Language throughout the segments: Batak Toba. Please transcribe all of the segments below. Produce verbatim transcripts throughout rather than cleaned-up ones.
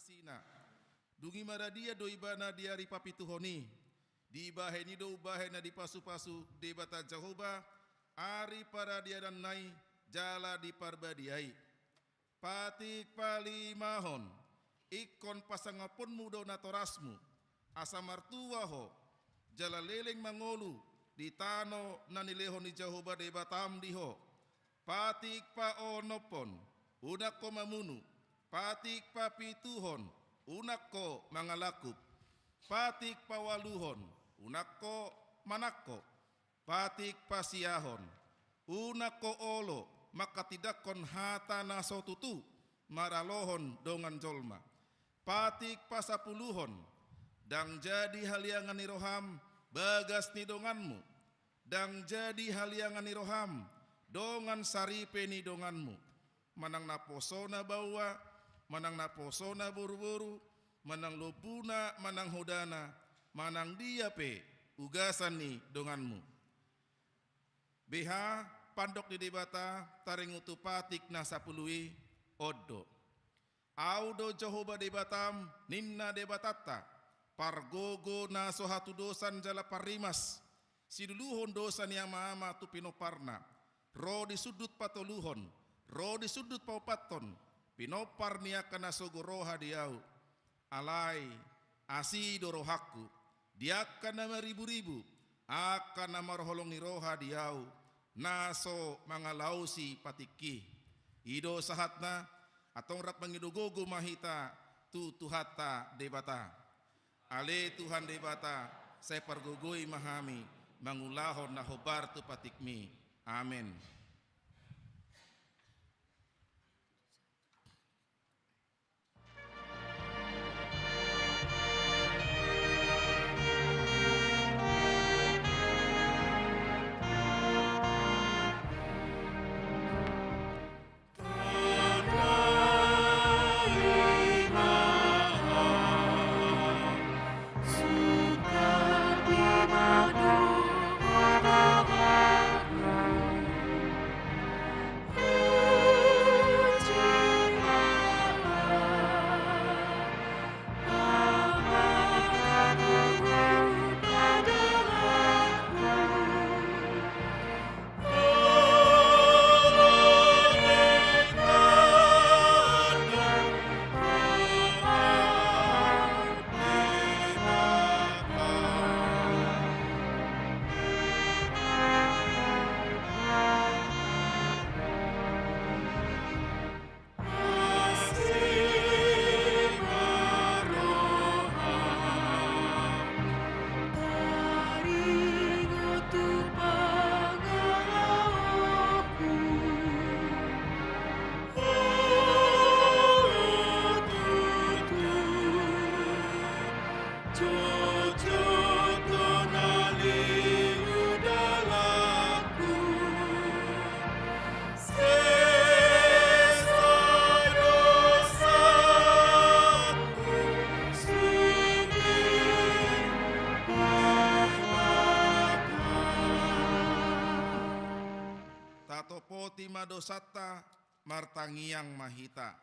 Sina. Dung i maradian do ibana di ari papituhon i. Dibahen i do umbahen na dipasupasu Debata Jahowa ari paradiananna i jala di parbadiai. Patik palimahon, ingkon pasangaponmu do natorasmu, asa martua ho, jala leleng mangolu di tano na nilehon ni Jahowa Debatam di ho. Patik paonomhon, unang ho mamunu. Patik papituhon, unang ho mangalangkup. Patik paualuhon, unang ho manangko. Patik pasiahon, unang ho olo manghatindanghon hata na so tutu maralohon dongan jolma. Patik pasapuluhon, ndang jadi haliangan ni roham bagas ni donganmu, ndang jadi haliangan ni roham dongan saripe ni donganmu, manang naposona baoa, manang naposona boruboru, manang lombuna, manang hodana, manang dia pe ugasan ni donganmu. Beha, pandok ni Debata taringot tu patik na sapulu i, on do. Ahu do Jahowa Debatam, ninna Debatanta, pargogo na so hatudosan jala parrimas, siluluhon dosa ni amaama tu pinomparna, ro di sundut patoluhon, ro di sundut paopathon, pinompar ni angka na sogo roha di ahu. Alai asi do rohangku di angka na mariburibu, angka na marholong ni roha di ahu, na so mangalaosi patikki. I do sahatna, antong rap mangido gogo ma hita tu Tuhanta Debata. Ale Tuhan Debata, sai pargogoi ma hami mangulahon na hombar tu patikmi. Amen. Tatopoti ma dosanta, martangiang ma hita.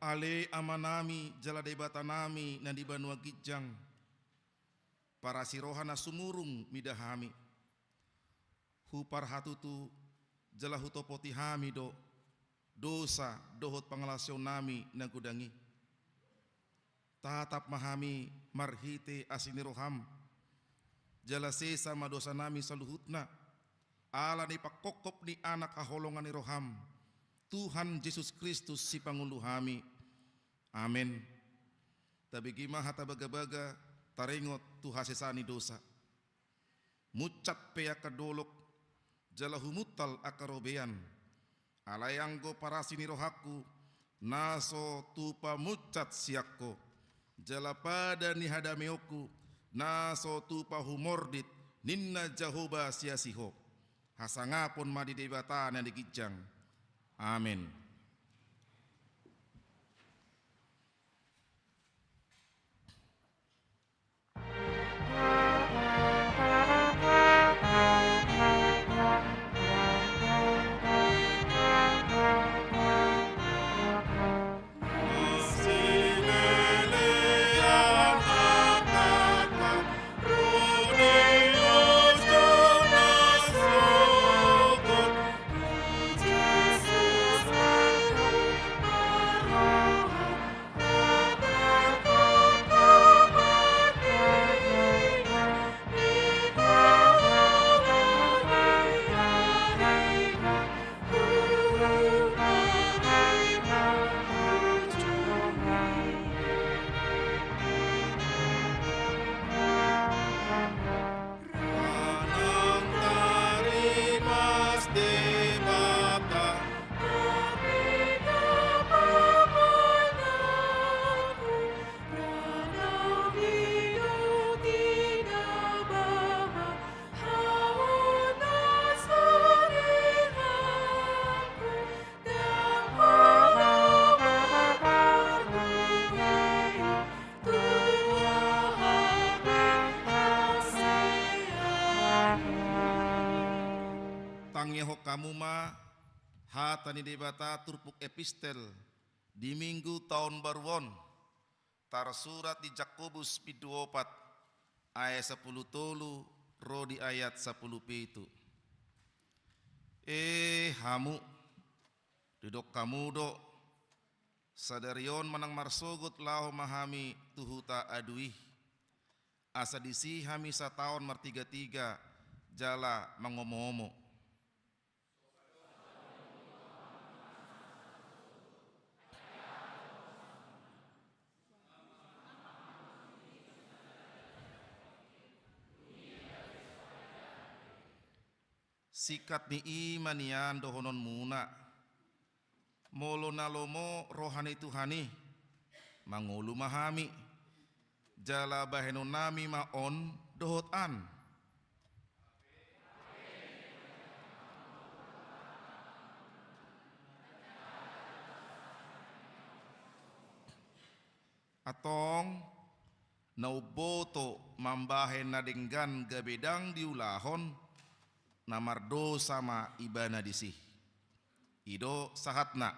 Ale Amanami jala Debatanami na di banua ginjang, parasi roha na sumurung mida hami. Huparhatutu jala hutopoti hami do dosa dohot pangalaosionnami na godang i. Tatap ma hami marhite asi ni roham, jala sesa ma dosanami saluhutna, ala ni pangkophop ni Anak haholongan ni roham, Tuhan Jesus Kristus Sipangolu hami. Amen. Tabege ma hata bagabaga taringot tu hasesaan ni dosa. Munsat pe angka dolok, jala humuntal angka robean. Alai anggo parasi ni rohangku, na so tupa munsat sian Ho, jala pada ni hadameonku, na so tupa humordit, ninna Jahowa siasi Ho. Hasangapon ma di Debata na di ginjang. Amen. Tangihon hamu ma hata ni Debata turpuk epistel di Minggu taon baru on. Tarsurat di Jakobus bindu opat, ayat sapulu tolu ro di ayat sapulu pitu. E hamu, didok hamu do, sadari on manang marsogot laho ma hami tu huta Adu i, asa disi hami sataon martigatiga jala mangomoomo. Singkat ni i ma nian dohononmuna. Molo na lomo roha ni Tuhan i, mangolu ma hami, jala bahenonnami ma on dohot an. Antong, na umboto mambahen na denggan gabe ndang diulahon, na mardosa ma ibana disi. I do sahatna.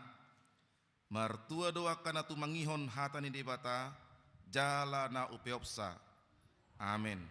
Martua do angka na tumangihon hata ni Debata, jala na upeopsa. Amen.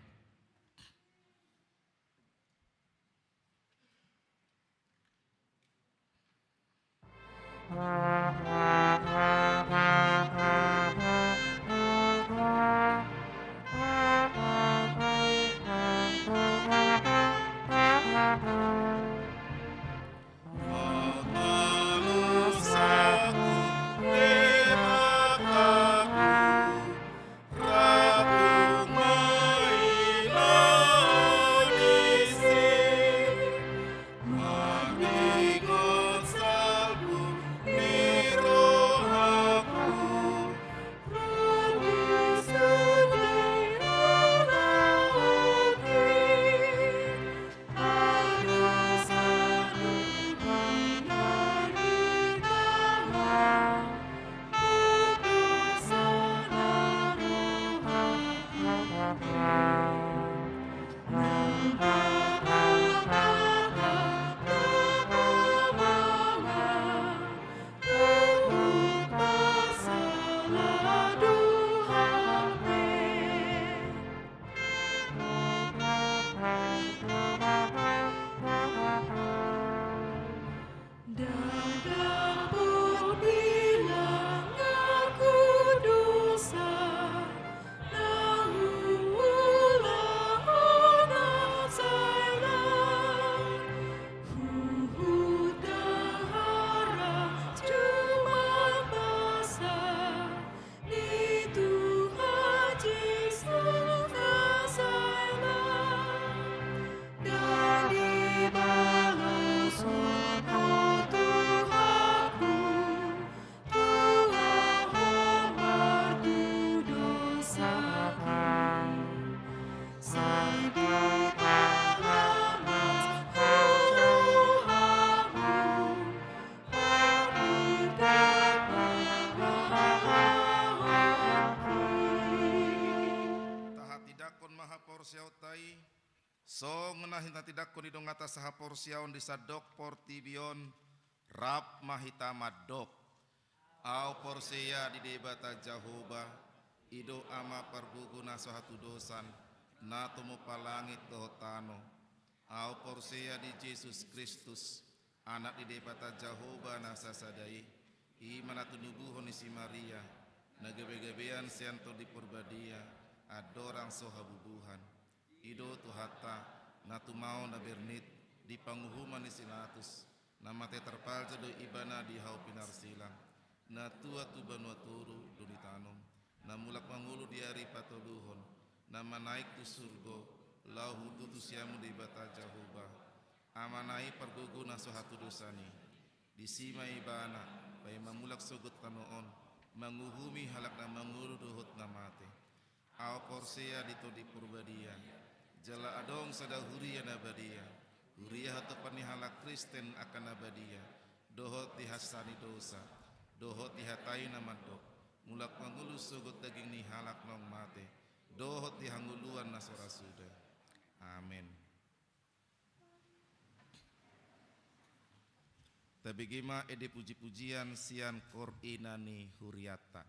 Hita tindangkon i dongan sahaporseaon di sandok portibi on, rap ma hita mandok. Ahu porsea di Debata Jahowa, i do Ama pargogo na so hatudosan, na tumopa langit dohot tano. Ahu porsea di Jesus Kristus, Anak ni Debata Jahowa na sasada i, i ma na tinubuhon ni si Maria, na gabegabean sian Tondi Porbadia, andorang so habubuhan. I do Tuhanta, na tumao na bernit di panguhuman ni si Pilatus, na mate tarpaljak do Ibana di hau pinarsilang, na tua tu banua toru do ditanom, na mulak mangolu di ari patoluhon, na manaek tu surgo, laho hututu sian Debata Jahowa, Amana i pargogo na so hatudosan i. Disi ma Ibana, paima mulak sogot tano on, manguhumi halak na mangolu dohot na mate. Ahu porsea di Tondi Porbadia, jala adong sada huria na badia, huria hatopan ni halak Kristen angka na badia, dohot di hansa ni dosa, dohot di hata i na mandok, mulak mangolu sogot daging ni halak naung mate, dohot di hangoluan na so ra suda. Amen. Tabege ma ende pujipujian sian koor ina ni hurianta.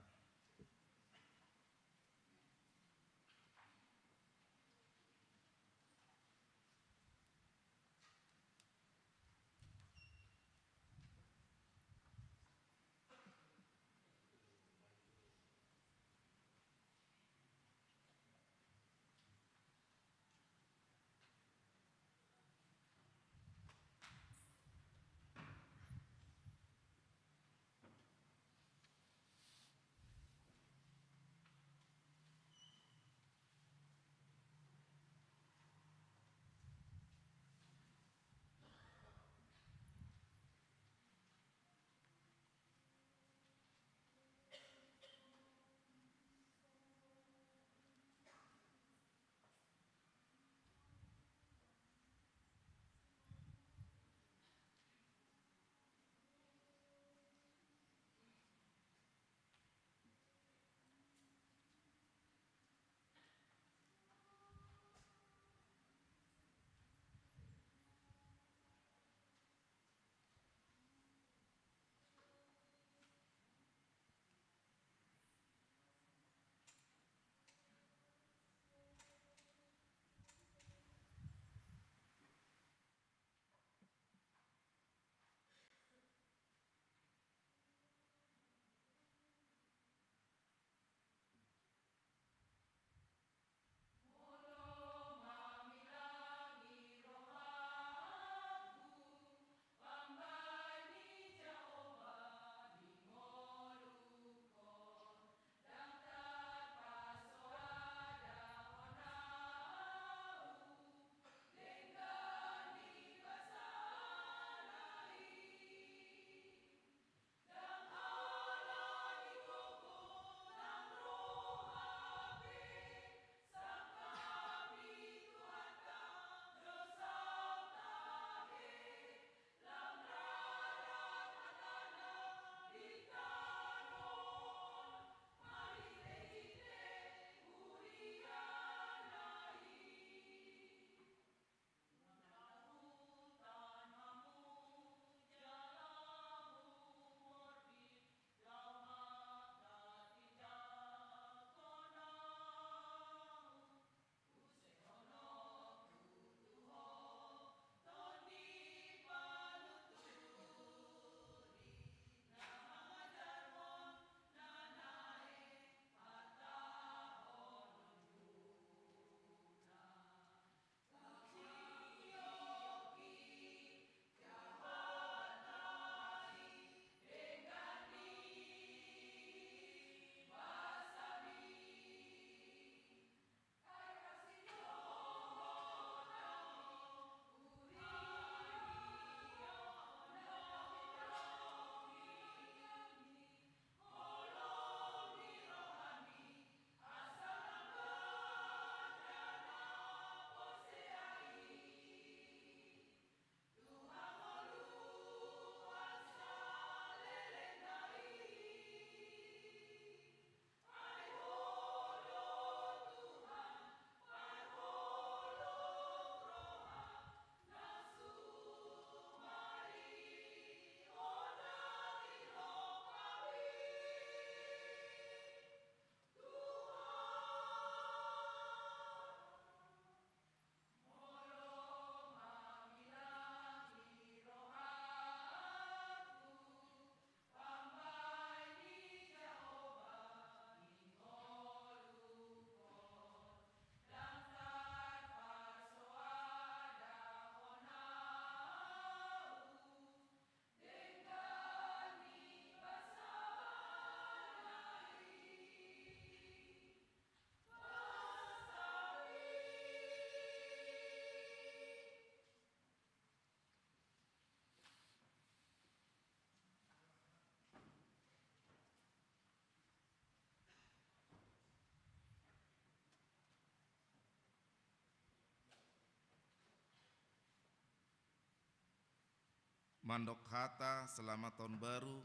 Mandok hata selamat tahun baru,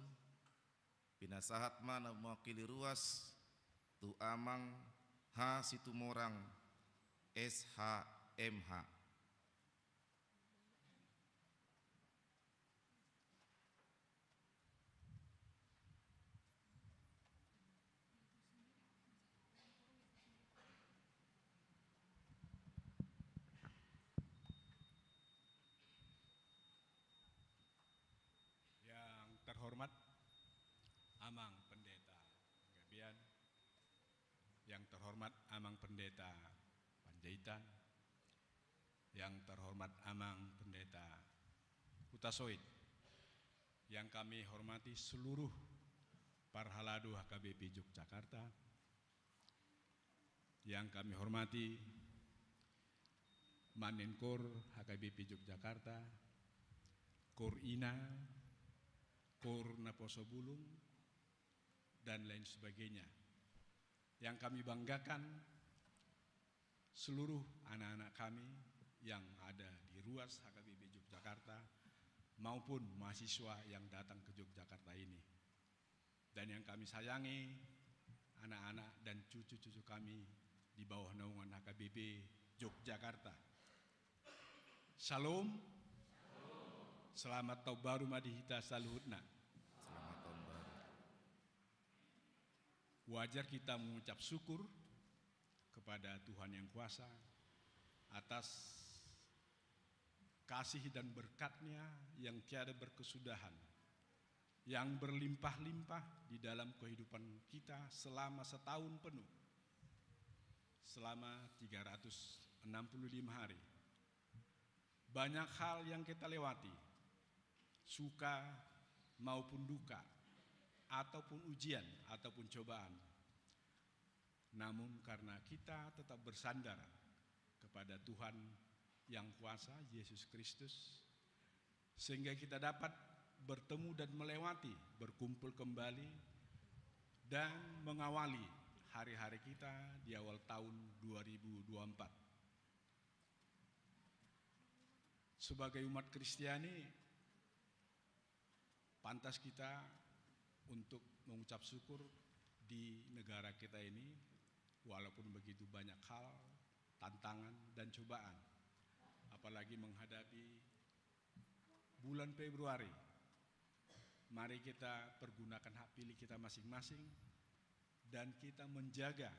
pinasahat ma na mewakili ruas tu Amang H. Situmorang, S H M H. Yang terhormat Amang Pendeta Panggabean, yang terhormat Amang Pendeta Panjaitan, yang terhormat Amang Pendeta Hutasoit, yang kami hormati seluruh parhalado H K B P Yogyakarta, yang kami hormati Manenkor H K B P Yogyakarta, Kor Ina, Kor Naposo Bulung, dan lain sebagainya. Yang kami banggakan, seluruh anak-anak kami yang ada di ruas H K B P Yogyakarta maupun mahasiswa yang datang ke Yogyakarta ini. Dan yang kami sayangi, anak-anak dan cucu-cucu kami di bawah naungan H K B P Yogyakarta. Shalom. Selamat tahun baru ma di hita saluhutna. Selamat tahun baru. Wajar kita mengucap syukur kepada Tuhan Yang Kuasa atas kasih dan berkat-Nya yang tiada berkesudahan, yang berlimpah-limpah di dalam kehidupan kita selama setahun penuh, selama tiga ratus enam puluh lima hari. Banyak hal yang kita lewati, suka maupun duka, ataupun ujian, ataupun cobaan. Namun karena kita tetap bersandar kepada Tuhan Yang Kuasa, Yesus Kristus, sehingga kita dapat bertemu dan melewati, berkumpul kembali, dan mengawali hari-hari kita di awal tahun dua ribu dua puluh empat. Sebagai umat Kristiani, pantas kita untuk mengucap syukur di negara kita ini, walaupun begitu banyak hal, tantangan, dan cobaan. Apalagi menghadapi bulan Februari, mari kita pergunakan hak pilih kita masing-masing dan kita menjaga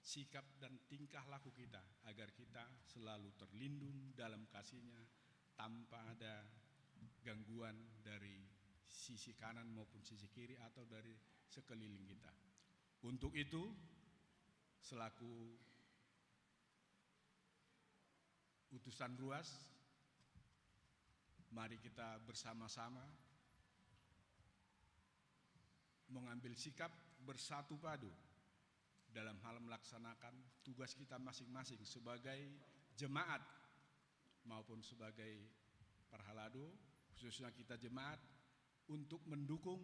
sikap dan tingkah laku kita agar kita selalu terlindung dalam kasih-Nya tanpa ada gangguan dari sisi kanan maupun sisi kiri atau dari sekeliling kita. Untuk itu, selaku utusan ruas, mari kita bersama-sama mengambil sikap bersatu padu dalam hal melaksanakan tugas kita masing-masing sebagai jemaat maupun sebagai parhalado, khususnya kita jemaat, untuk mendukung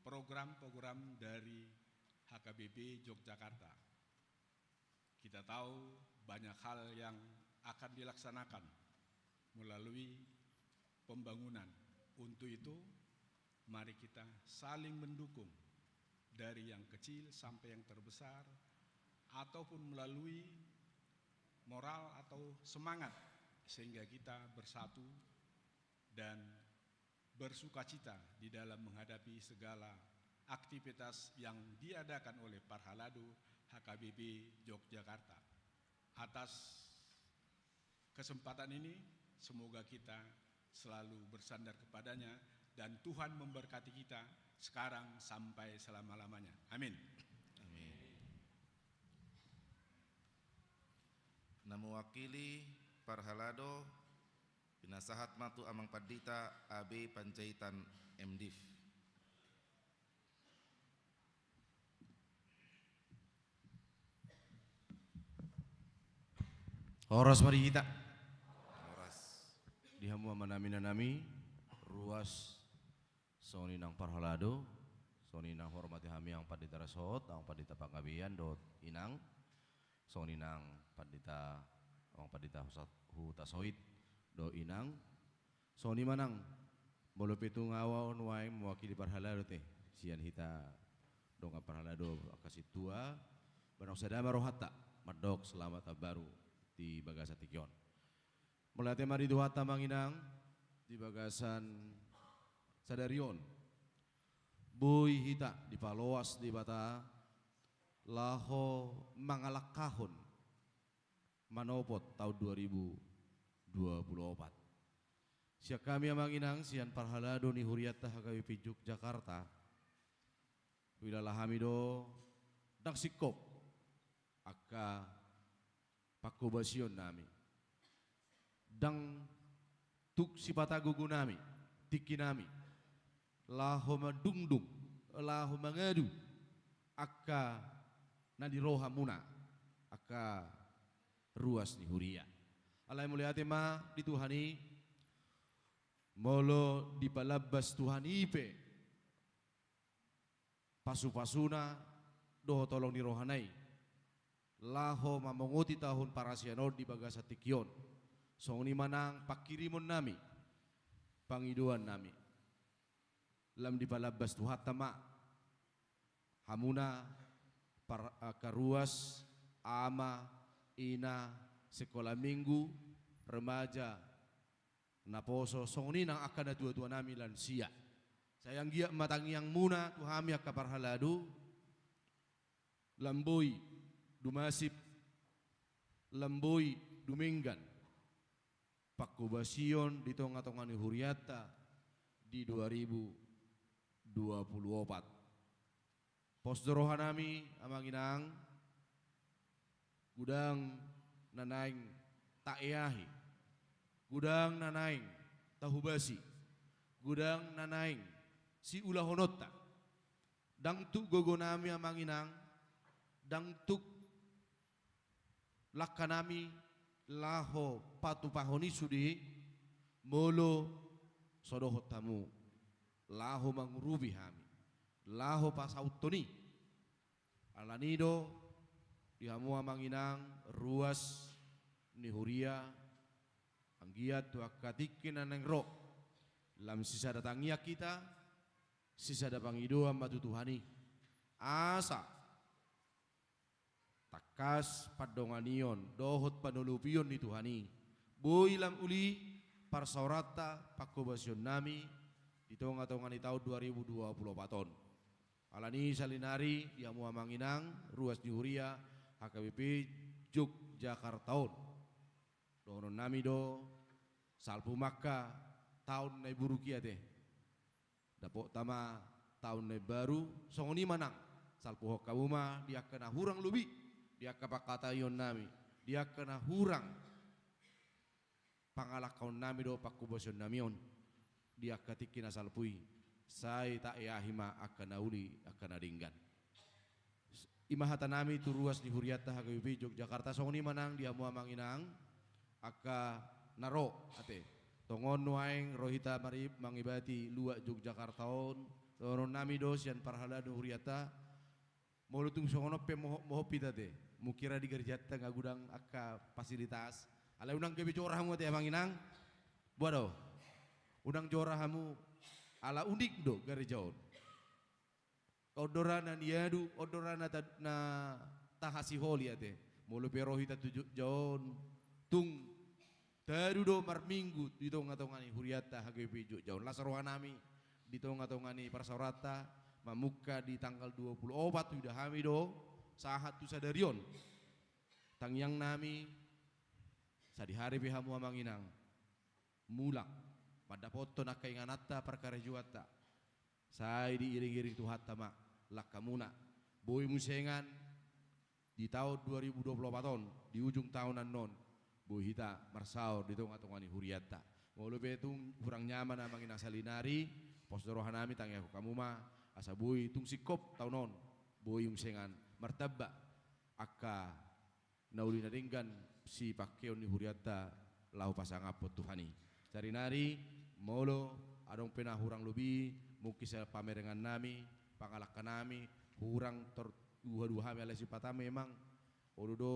program-program dari H K B P Yogyakarta. Kita tahu banyak hal yang akan dilaksanakan melalui pembangunan. Untuk itu, mari kita saling mendukung, dari yang kecil sampai yang terbesar, ataupun melalui moral atau semangat, sehingga kita bersatu dan bersukacita di dalam menghadapi segala aktivitas yang diadakan oleh Parhalado H K B P Yogyakarta. Atas kesempatan ini, semoga kita selalu bersandar kepada-Nya dan Tuhan memberkati kita sekarang sampai selama-lamanya. Amin. Amin. Na mewakili Parhalado, pinasahat ma tu Amang Pandita A B Panjaitan, M Div. Horas ma di hita. Horas. Di hamu amanami, inanami, ruas, songon i nang parhalado, songon i nang hormati hami Amang Pandita Resort, Amang Pandita Panggabean dohot inang, songon i nang Pandita, Amang Pandita Husa-, Hutasoit dohot inang, songon i ma nang Molo pe tung ahu nuaeng mewakili parhalado te, sian hita dongan parhalado angka sintua, ba naung sada ma rohanta mandok selamat tahun baru di bagasan tingki on. Mauliate ma di Tuhanta amang inang, di bagasan sadari on boi hita dipaloas Debata laho mangalangkahon manopot taon dua ribu dua puluh opat. Sian hami amang inang, sian parhalado ni hurianta H K B P Jogjakarta, huilala hami do ndang singkop angka panghobasion nami. Ndang tuk sipata gogo nami, tingki nami, laho mandungdung, laho mangadu angka na di rohamuna, angka ruas ni huria. Alai mauliate ma di Tuhan i, molo dipalambas Tuhan i pe pasupasuna dohot holong ni rohana i, laho mamongoti taon parasian on di bagasan tingki on. Songon i ma nang panghirimon nami, pangidoan nami. Lam dipalambas Tuhanta ma hamuna par-, angka ruas, ama, ina, sekolah minggu, remaja, naposo, songon i nang angka natuatua nami, lansia. Sai anggiat ma tangiangmuna tu hami angka parhalado, lam boi dumasip, lam boi dumenggan panghobasion di tongatonga ni hurianta di dua ribu dua puluh opat. Pos do roha nami amang inang, godang na naeng taeahi, godang na naeng tahobasi, godang na naeng siulahononta. Ndang tuk gogo nami amang inang, ndang tuk langka nami laho patupahon i sude, molo so dohot hamu laho mangurupi hami, laho pasauthon i. Alani do di hamu amang inang ruas ni huria, anggiat tu angka tingki na naeng ro, lam sisada tangiang hita, sisada pangidoan ma tu Tuhan i, asa tangkas pandonganion dohot panolopion ni Tuhan i boi lam uli parsaoranta panghobasion nami di tongatonga ni taon dua ribu dua puluh opat on. Alani i salinari di hamu amang inang ruas ni huria H K B P Jogjakarta on, dohonon nami do, salpu ma angka taon na buruk i ate. Dapotta ma taon na baru, songon i ma nang, salpuhon hamu ma di angka na hurang lobi, di angka pangkataion nami, di angka na hurang pangalangkahon nami dohot panghobasion nami on, di angka tingki na salpu i, sai taeahi ma angka na uli, angka na denggan. I ma hata nami tu ruas ni hurianta H K B P Jogjakarta, songon i ma nang di hamu amang inang, angka na ro ate. Tongon nuaeng ro hita mari mangibati luat Jogjakarta on, dohonon nami do sian parhalado hurianta, molo tung songon on pe moho-, mohop hita ate. Mungkin ra di gerejanta nga godang angka fasilitas. Alai unang gabe jora hamu ate amang inang. Boha do? Unang jora hamu, ala unik do gareja on. On do ra na niadu, on do ra na ta-, na tahasiholi ate. Molo pe ro hita tu Jogja on, tung tadu do marminggu di tongatonga ni hurianta H K B P Jogja on. Las roha nami di tongatonga ni parsaoranta, mamungka di tanggal dua puluh opat huida hami do sahat tu sadari on. Tangiang nami sadihari pe hamu amang inang mulak mandapothon angka ingananta, parkarejoanta. Sai diiringiring Tuhanta ma langkamuna. Boi musengan di taon dua ribu dua puluh opat on, di ujung taon annon, boi hita marsaor di tongatonga ni hurianta. Molo pe tung hurang nyaman amang inang salinari, pos do roha nami, tangiangkon hamu ma, asa boi tung singkop taon on, boi musengan martamba angka na uli na denggan sipangkeon ni hurianta laho pasangaphon Tuhan i. Sarinari, molo adong pe na hurang lobi, mungkin sian pamerengan nami, pangalangka nami, hurang tor-, duha-duha hami alai sipata memang, olo do,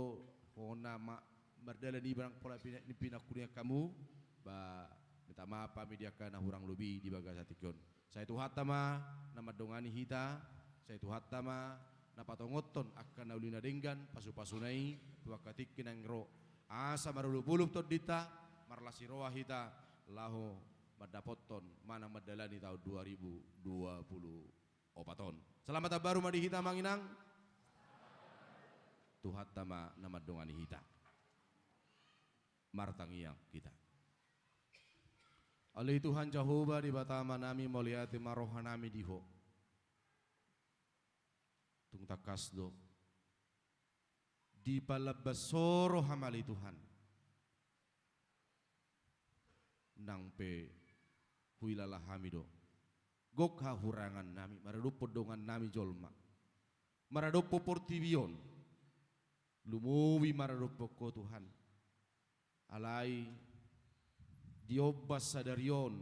hona ma-, mardalan i barang pola pina-, pinangkulian hamu, ba, Minta maaf hami di angka na hurang lobi di bagasan tingki on. Sai Tuhanta ma na mandongani hita, sai Tuhanta ma na patongothon angka na uli na denggan, pasupasuna i tu angka tingki naeng ro. Asa marolopolop tondinta, marlas ni roha hita, laho mandapothon manang mandalani taon dua ribu dua puluh opat on. Selamat tahun baru ma di hita, Amang Inang. Tuhanta ma na mandongani hita. Martangiang hita. Ale Tuhan Jahowa, Debata Amanami, mauliate ma rohanami di Ho. Tung tangkas do dipalambas Ho roham, ale Tuhan. Nang pe huilala hami do gok hahurangannami, maradophon dongannami jolma, maradophon portibi on, lumobi maradophon Ho, Tuhan. Alai diombas sadari on,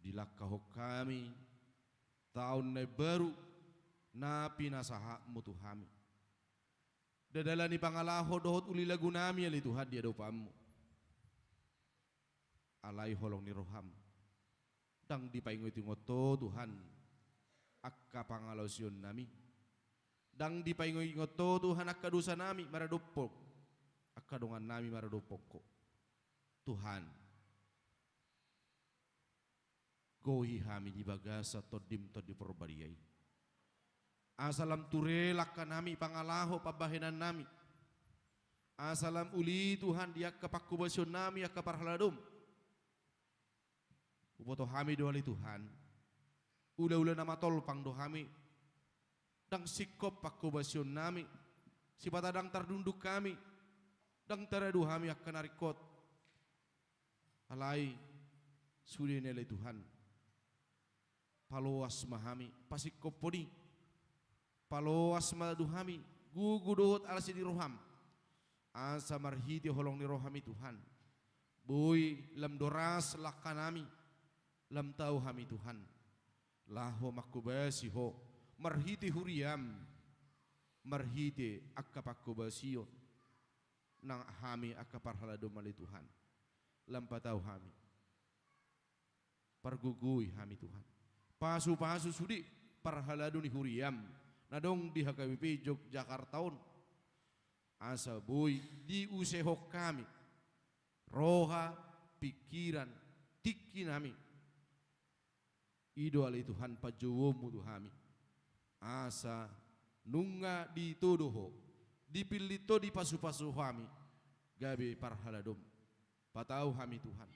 dilangkahon hami taon na imbaru na pinasahatmu tu hami. Dadala ni pangalaho dohot uli lagunami, ale Tuhan, di adopanmu. Alai holong ni roham, ndang dipaingotingot Ho, Tuhan, angka pangalaosionnami. Ndang dipaingotingot Ho, Tuhan, angka dosanami maradophon, angka dongannami maradophon Ho. Tuhan, gohi hami di bagasan Tondim Tondi Parbadia i. Asa lam ture langkanami, pangalaho, pambahenannami. Asa lam uli, Tuhan, di angka pangkobasionnami, angka parhaladom. Huboto hami do, ale Tuhan, ulaula na matolpang do hami. Ndang singkop pangkobasionnami, sipata ndang tardunduk hami, ndang taradu hami angka na ringkot. Alai sude ni, ale Tuhan, paloas ma hami pasingkophon i. Paloas ma tu hami gogo dohot asi ni roham. Asa marhite holong ni roham i, Tuhan, boi lam doras langkanami, lam tau hami, Tuhan, laho mangkobasi Ho marhite huriam, marhite angka pangkobasion nang hami angka parhaladom, ale Tuhan. Lam patau hami. Pargogoi hami, Tuhan. Pasupasu sude parhalado ni huriam na adong di H K B P Jogjakarta on. Asa boi diusehon hami roha, pingkiran, tingkinami. I do, ale Tuhan, panjouonmu tu hami. Asa nunga ditodo Ho, dipillit Ho, dipasupasu hami gabe parhaladom. Patau hami, Tuhan.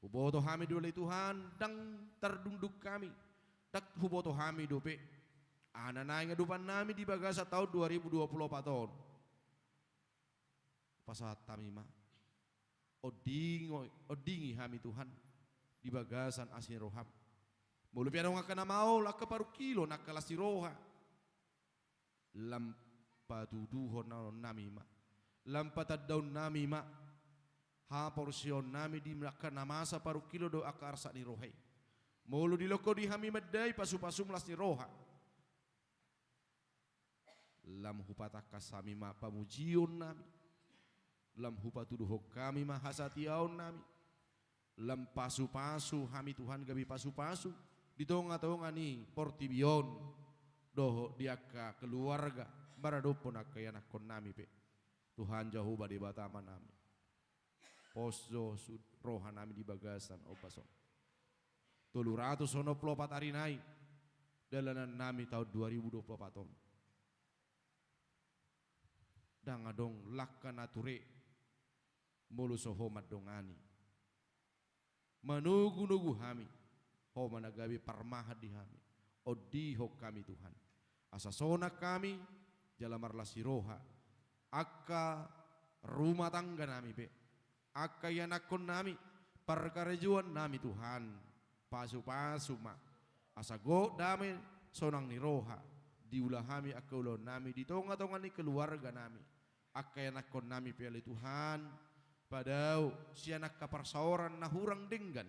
Huboto hami do, ale Tuhan, ndang tardunduk hami, ndang huboto hami dope aha na naeng adopannami di bagasan taon dua ribu dua puluh opat on. Pasahat hami ma. Ondingo-, ondingi hami, Tuhan, di bagasan asi ni roham. Molo pe adong angka na maol, angka parungkilon, angka las ni roha, lam patuduhonnami ma, lam patandaonnami ma haporseaonnami di angka na masa parungkilon dohot angka arsak ni roha i. Molo dilehon Ho di hami mandai pasupasum las ni roha, lam hupatangkas hami ma pamujionnami, lam hupatuduhon hami ma hasatiaonnami, lam pasupasu hami, Tuhan, gabe pasupasu di tongatonga ni portibi on dohot di angka keluarga maradophon angka ianakkonnami pe. Tuhan Jahowa Debata Amanami, pos do sud-, rohanami di bagasan ombas on. Tolu ratus onom pulu opat ari nai dalanannami taon dua ribu dua pulu opat on. Ndang adong langka na ture molo so Ho mandongani. Manogunogu hami, Ho ma na gabe parmahan di hami. Ondihon hami, Tuhan, asa sonang hami jala marlas ni roha, angka rumah tangganami pe, angka ianakkonnami, parkarejoannami, Tuhan, pasupasu ma asa gok dame, sonang ni roha, diula hami angka ulaonnami di tongatonga ni keluarganami. Angka ianakkonnami pe, ale Tuhan, padao sian angka parsaoran na hurang denggan,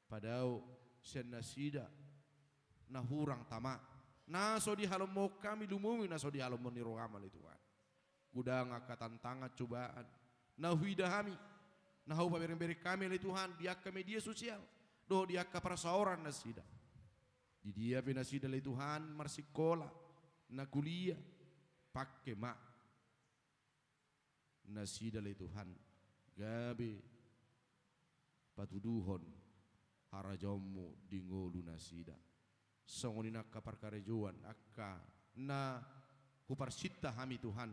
padao sian nasida na hurang tama, na so dihalomohon hami, lumobi na so dihalomohon ni roham, ale Tuhan. Godang angka tantangan, cobaan na huida hami, na hupabereng-bereng hami ale Tuhan di angka media sosial dohot di angka parsaoran nasida. Di dia pe nasida ale Tuhan marsikola, na kuliah, pangke ma nasida ale Tuhan gabe patuduhon harajaonmu di ngolu nasida. Songon i na angka parkarejoan, angka na huparsinta hami Tuhan,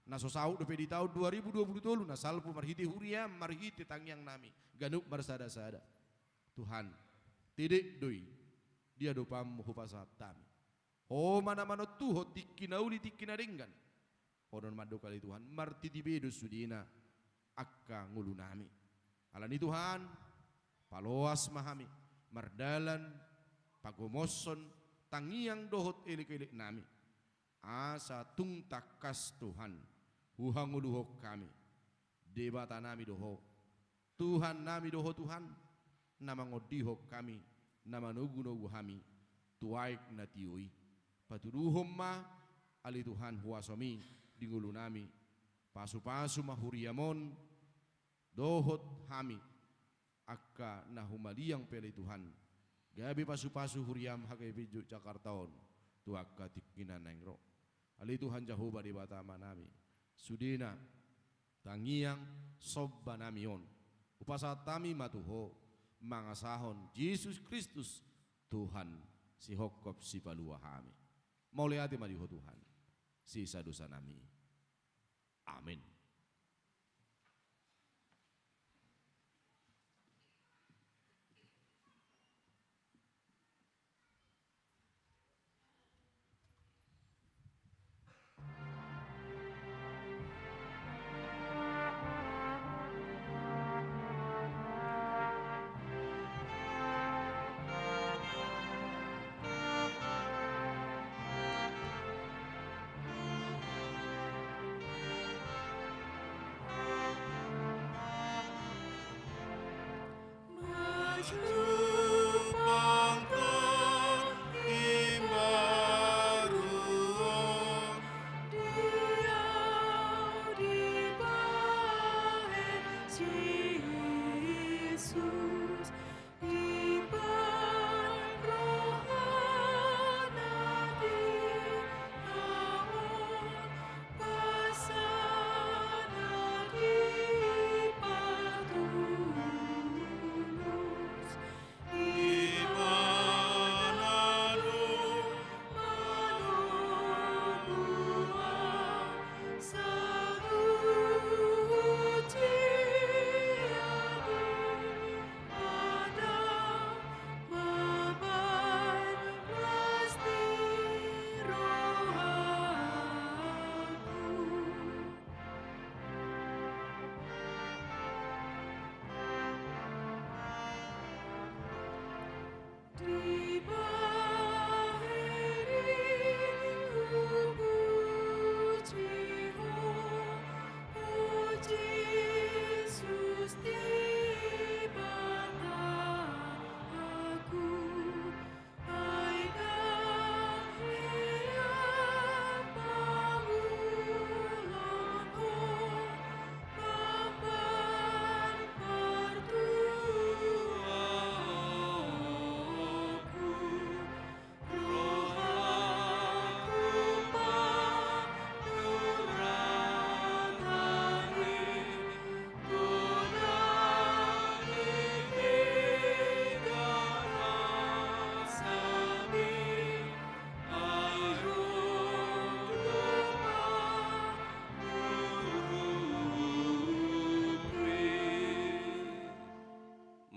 na so saut dope di taon dua ribu dua puluh tolu na salpu marhite huriam, marhite tangiang nami ganup marsada-sada. Tuhan, tedek do i di adopanmu hupasahat hami. Ho ma na manontuhon tingki na uli tingki na denggan. Ho do na mandok ale Tuhan, martiti be do sudena angka ngolu nami. Alani Tuhan, paloas ma hami mardalan, pagomoshon tangiang dohot elek-elek nami. Asa tung tangkas Tuhan, huhangoluhon hami. Debata nami do Ho, Tuhan nami do Ho Tuhan, na mangondihon hami, na manogu-nogu hami tu aek na tio i. Patuduhon ma ale Tuhan huasomi di ngolu nami. Pasu-pasu ma huriam on dohot hami angka na humaliang pe ale Tuhan, gabe pasu-pasu huriam H K B P J Jakarta on tu angka tingki na naeng ro. Ale Tuhan Jahowa Debata Amanami, sudena tangiang somba nami on hupasahat hami ma tu Ho, mangasahon Jesus Kristus, Tuhan sihophop sipalua hami. Mauliate ma di Ho Tuhan, sesa dosa nami. Amen.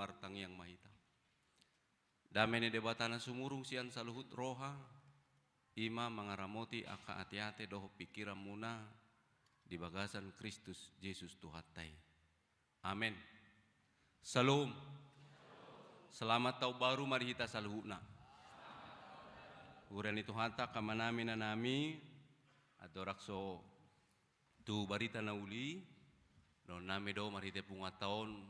Martangiang ma hita. Dame ni Debata na sumurung sian saluhut roha, i ma mangaramoti angka ateate dohot pingkiranmuna di bagasan Kristus Jesus Tuhanta i. Amen. Syalom. Selamat tahun baru ma di hita saluhutna. Huria ni Tuhanta, angka amanami, inanami, andorang so tu barita na uli, dohononnami do marhite punguanta on,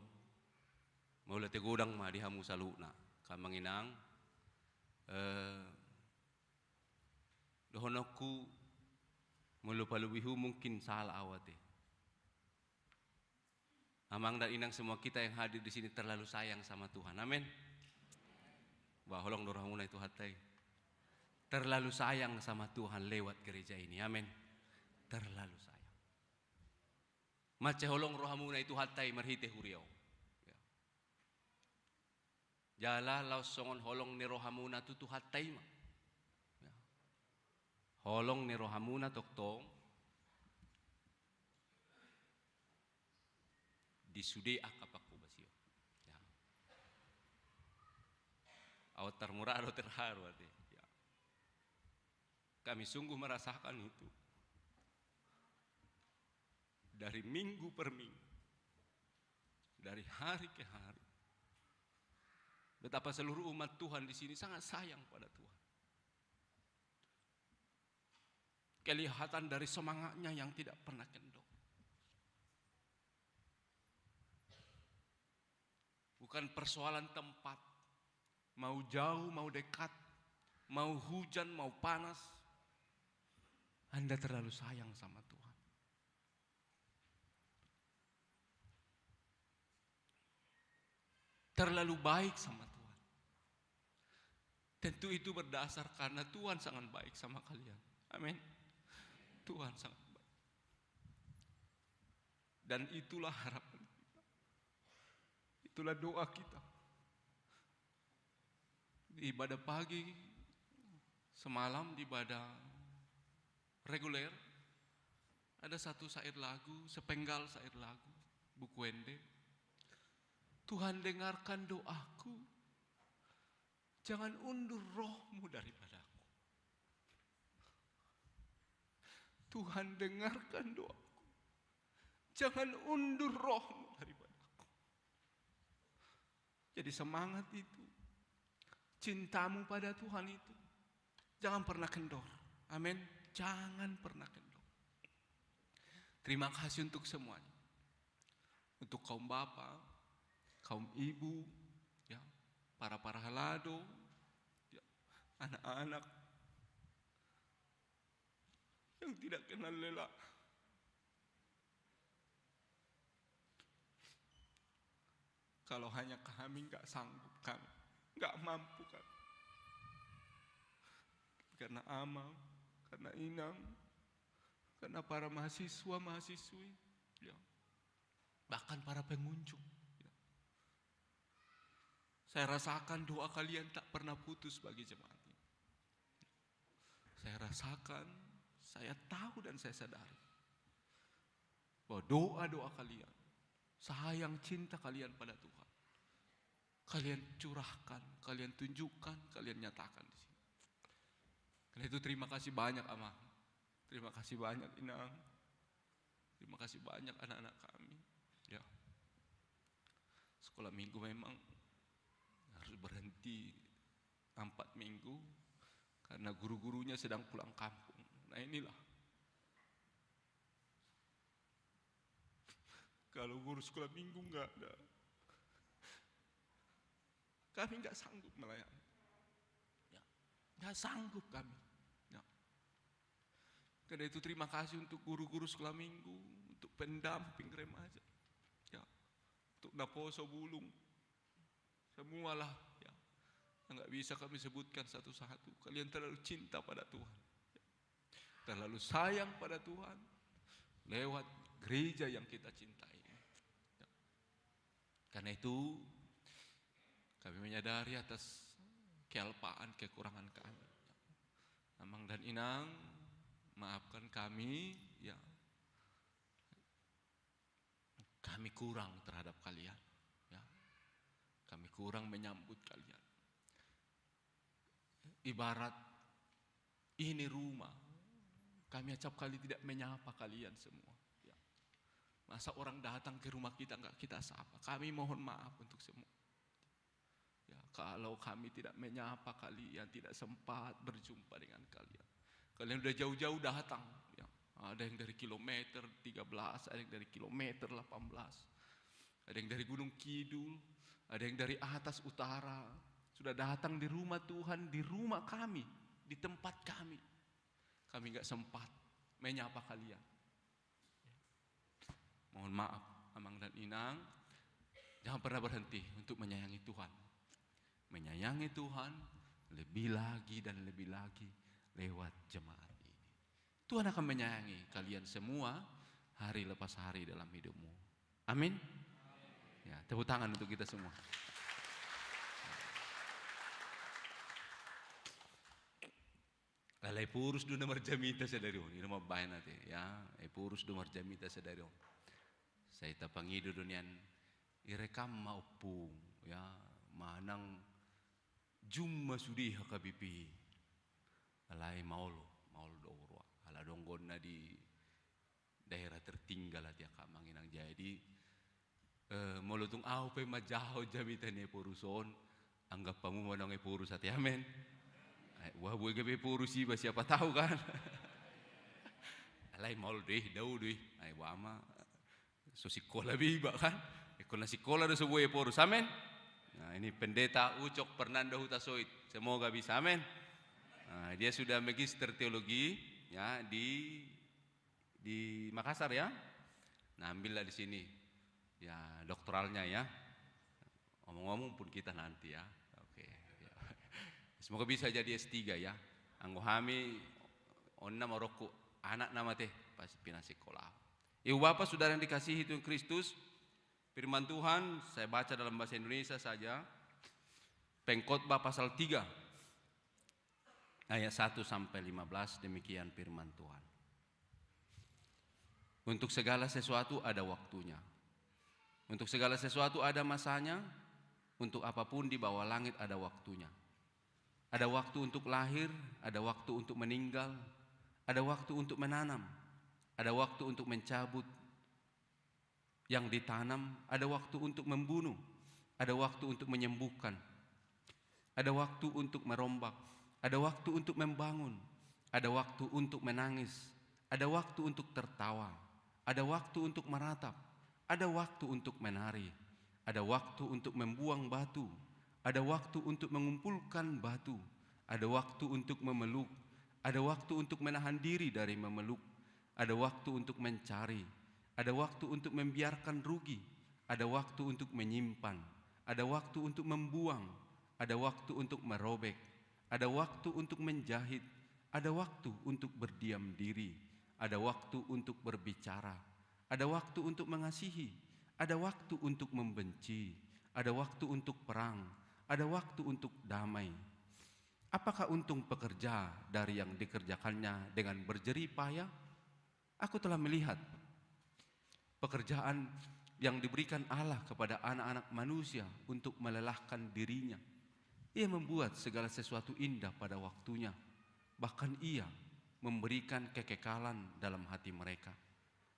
mauliate godang ma di hamu saluhutna. Angka amang inang, eh, dohononku, molo palubihu mungkin sala au ate. Amang dan inang semua kita yang hadir di sini terlalu sayang sama Tuhan. Amin. Bah, holong do rohamuna i Tuhanta i. Terlalu sayang sama Tuhan lewat gereja ini. Amin. Terlalu sayang. Mansai holong rohamuna i Tuhanta i marhite huria on. Ya. Jala laos songon holong ni rohamuna tu Tuhanta i ma. Ya. Holong ni rohamuna tongtong di sude angka pangkobasion. Ya. Aut tarmurah do terharu ate. Ya. Kami sungguh merasakan itu. Dari minggu per minggu. Dari hari ke hari. Betapa seluruh umat Tuhan di sini sangat sayang pada Tuhan. Kelihatan dari semangatnya yang tidak pernah kendor. Bukan persoalan tempat. Mau jauh, mau dekat, mau hujan, mau panas. Anda terlalu sayang sama Tuhan. Terlalu baik sama Tuhan. Tentu itu berdasar karena Tuhan sangat baik sama kalian. Amin. Tuhan sangat baik. Dan itulah harapan kita. Itulah doa kita. Di ibadah pagi semalam, di ibadah reguler, ada satu syair lagu, sepenggal syair lagu, Buku Ende. "Tuhan, dengarkan doaku, jangan undur roh-Mu daripadaku. Tuhan, dengarkan doaku, jangan undur roh-Mu daripadaku." Jadi semangat itu, cintamu pada Tuhan itu, jangan pernah kendor. Amin. Jangan pernah kendor. Terima kasih untuk semuanya. Untuk kaum bapa, kaum ibu, ya, para-para halado, ya, anak-anak yang tidak kenal lelah. Kalau hanya kami, nggak sanggup kami, nggak mampu kami. Karena amang, karena inang, karena para mahasiswa, mahasiswi, ya, bahkan para pengunjung, ya. Saya rasakan doa kalian tak pernah putus bagi jemaat ini. Saya rasakan, saya tahu dan saya sadari bahwa doa-doa kalian, sayang cinta kalian pada Tuhan, kalian curahkan, kalian tunjukkan, kalian nyatakan di sini. Karena itu terima kasih banyak, Amang. Terima kasih banyak, Inang. Terima kasih banyak anak-anak kami. Ya. Sekolah minggu memang harus berhenti empat minggu karena guru-gurunya sedang pulang kampung. Nah, inilah. Kalau guru sekolah minggu nggak ada, kami nggak sanggup melayani. Ya. Nggak sanggup kami. Ya. Karena itu terima kasih untuk guru-guru sekolah minggu, untuk pendamping remaja. Ya. Untuk naposo bulung. Semualah, ya. Yang nggak bisa kami sebutkan satu-satu. Kalian terlalu cinta pada Tuhan. Terlalu sayang pada Tuhan. Lewat gereja yang kita cintai. Ya. Karena itu, kami menyadari atas kealpaan, kekurangan kami. Amang dan Inang, maafkan kami, ya. Kami kurang terhadap kalian, ya. Kami kurang menyambut kalian. Ibarat ini rumah, kami acap kali tidak menyapa kalian semua, ya. Masa orang datang ke rumah kita nggak kita sapa? Kami mohon maaf untuk semua. Ya, kalau kami tidak menyapa kalian, tidak sempat berjumpa dengan kalian. Kalian udah jauh-jauh datang, ya. Ada yang dari kilometer tiga belas, ada yang dari kilometer delapan belas. Ada yang dari Gunung Kidul, ada yang dari atas utara. Sudah datang di rumah Tuhan, di rumah kami, di tempat kami. Kami nggak sempat menyapa kalian. Mohon maaf. Amang dan Inang, jangan pernah berhenti untuk menyayangi Tuhan. Menyayangi Tuhan lebih lagi dan lebih lagi lewat jemaat ini. Tuhan akan menyayangi kalian semua hari lepas hari dalam hidupmu. Amin. Ya, tepuk tangan untuk kita semua. Alai Epurus do na marjamita sadari on, i do mambahen ate, ya, Epurus do marjamita sadari on. Sai tapangido do nian, irekam ma ompung, ya, manang jumpa sude H K B P. Alai maol, maol do roha. Ala donggon na di daerah tertinggal ate angka amang inang. Jadi, eh, molo tung ahu pe manjaha jamita ni Epurus on, anggap hamu ma nang Epurus ate, amen. Ai, wah, boi gabe Epurus iba, siapa tahu kan. Alai maol do i, dao do i. Ai, wah ma, so sikola be iba kan. Ingkon na sikola do so boi Epurus, amen. Nah, ini Pendeta Ucok Fernando Hutasoit. Semoga bisa, amen. Nah, dia sudah magister teologi, ya, di di Makassar, ya. Nah, ambillah di sini, ya, doktoralnya, ya. Omong-omong pun kita nanti, ya. Oke, ya. Semoga bisa jadi S tiga, ya. Anggo hami, onna marokku anak nama teh, pas pinasikola. Ibu Bapak, Saudara yang dikasihi Tuhan Kristus, firman Tuhan saya baca dalam bahasa Indonesia saja. Pengkhotbah pasal tiga, ayat satu sampai lima belas, demikian firman Tuhan. Untuk segala sesuatu ada waktunya. Untuk segala sesuatu ada masanya. Untuk apapun di bawah langit ada waktunya. Ada waktu untuk lahir, ada waktu untuk meninggal, ada waktu untuk menanam, ada waktu untuk mencabut yang ditanam, ada waktu untuk membunuh, ada waktu untuk menyembuhkan, ada waktu untuk merombak, ada waktu untuk membangun, ada waktu untuk menangis, ada waktu untuk tertawa, ada waktu untuk meratap, ada waktu untuk menari, ada waktu untuk membuang batu, ada waktu untuk mengumpulkan batu, ada waktu untuk memeluk, ada waktu untuk menahan diri dari memeluk, ada waktu untuk mencari, ada waktu untuk membiarkan rugi, ada waktu untuk menyimpan, ada waktu untuk membuang, ada waktu untuk merobek, ada waktu untuk menjahit, ada waktu untuk berdiam diri, ada waktu untuk berbicara, ada waktu untuk mengasihi, ada waktu untuk membenci, ada waktu untuk perang, ada waktu untuk damai. Apakah untung pekerja dari yang dikerjakannya dengan berjerih payah? Aku telah melihat pekerjaan yang diberikan Allah kepada anak-anak manusia untuk melelahkan dirinya. Ia membuat segala sesuatu indah pada waktunya. Bahkan Ia memberikan kekekalan dalam hati mereka.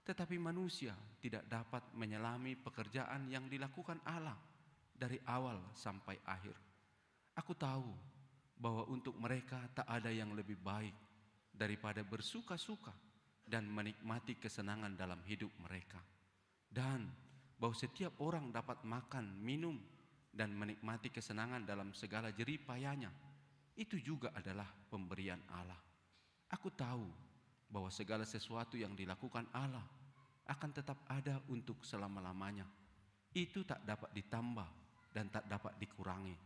Tetapi manusia tidak dapat menyelami pekerjaan yang dilakukan Allah dari awal sampai akhir. Aku tahu bahwa untuk mereka tak ada yang lebih baik daripada bersuka-suka dan menikmati kesenangan dalam hidup mereka, dan bahwa setiap orang dapat makan, minum, dan menikmati kesenangan dalam segala jerih payahnya. Itu juga adalah pemberian Allah. Aku tahu bahwa segala sesuatu yang dilakukan Allah akan tetap ada untuk selama-lamanya. Itu tak dapat ditambah dan tak dapat dikurangi.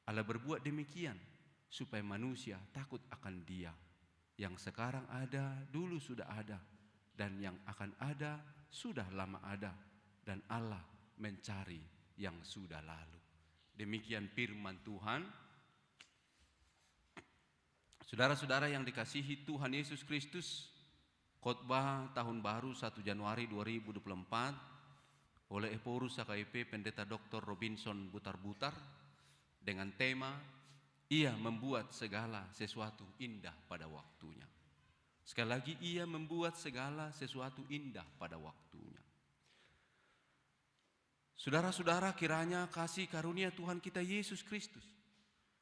Allah berbuat demikian supaya manusia takut akan Dia. Yang sekarang ada, dulu sudah ada, dan yang akan ada, sudah lama ada, dan Allah mencari yang sudah lalu. Demikian firman Tuhan. Saudara-saudara yang dikasihi Tuhan Yesus Kristus, khotbah tahun baru satu Januari dua ribu dua puluh empat oleh Ephorus H K I P Pendeta Doktor Robinson Butarbutar dengan tema, "Ia membuat segala sesuatu indah pada waktunya." Sekali lagi, Ia membuat segala sesuatu indah pada waktunya. Saudara-saudara, kiranya kasih karunia Tuhan kita Yesus Kristus,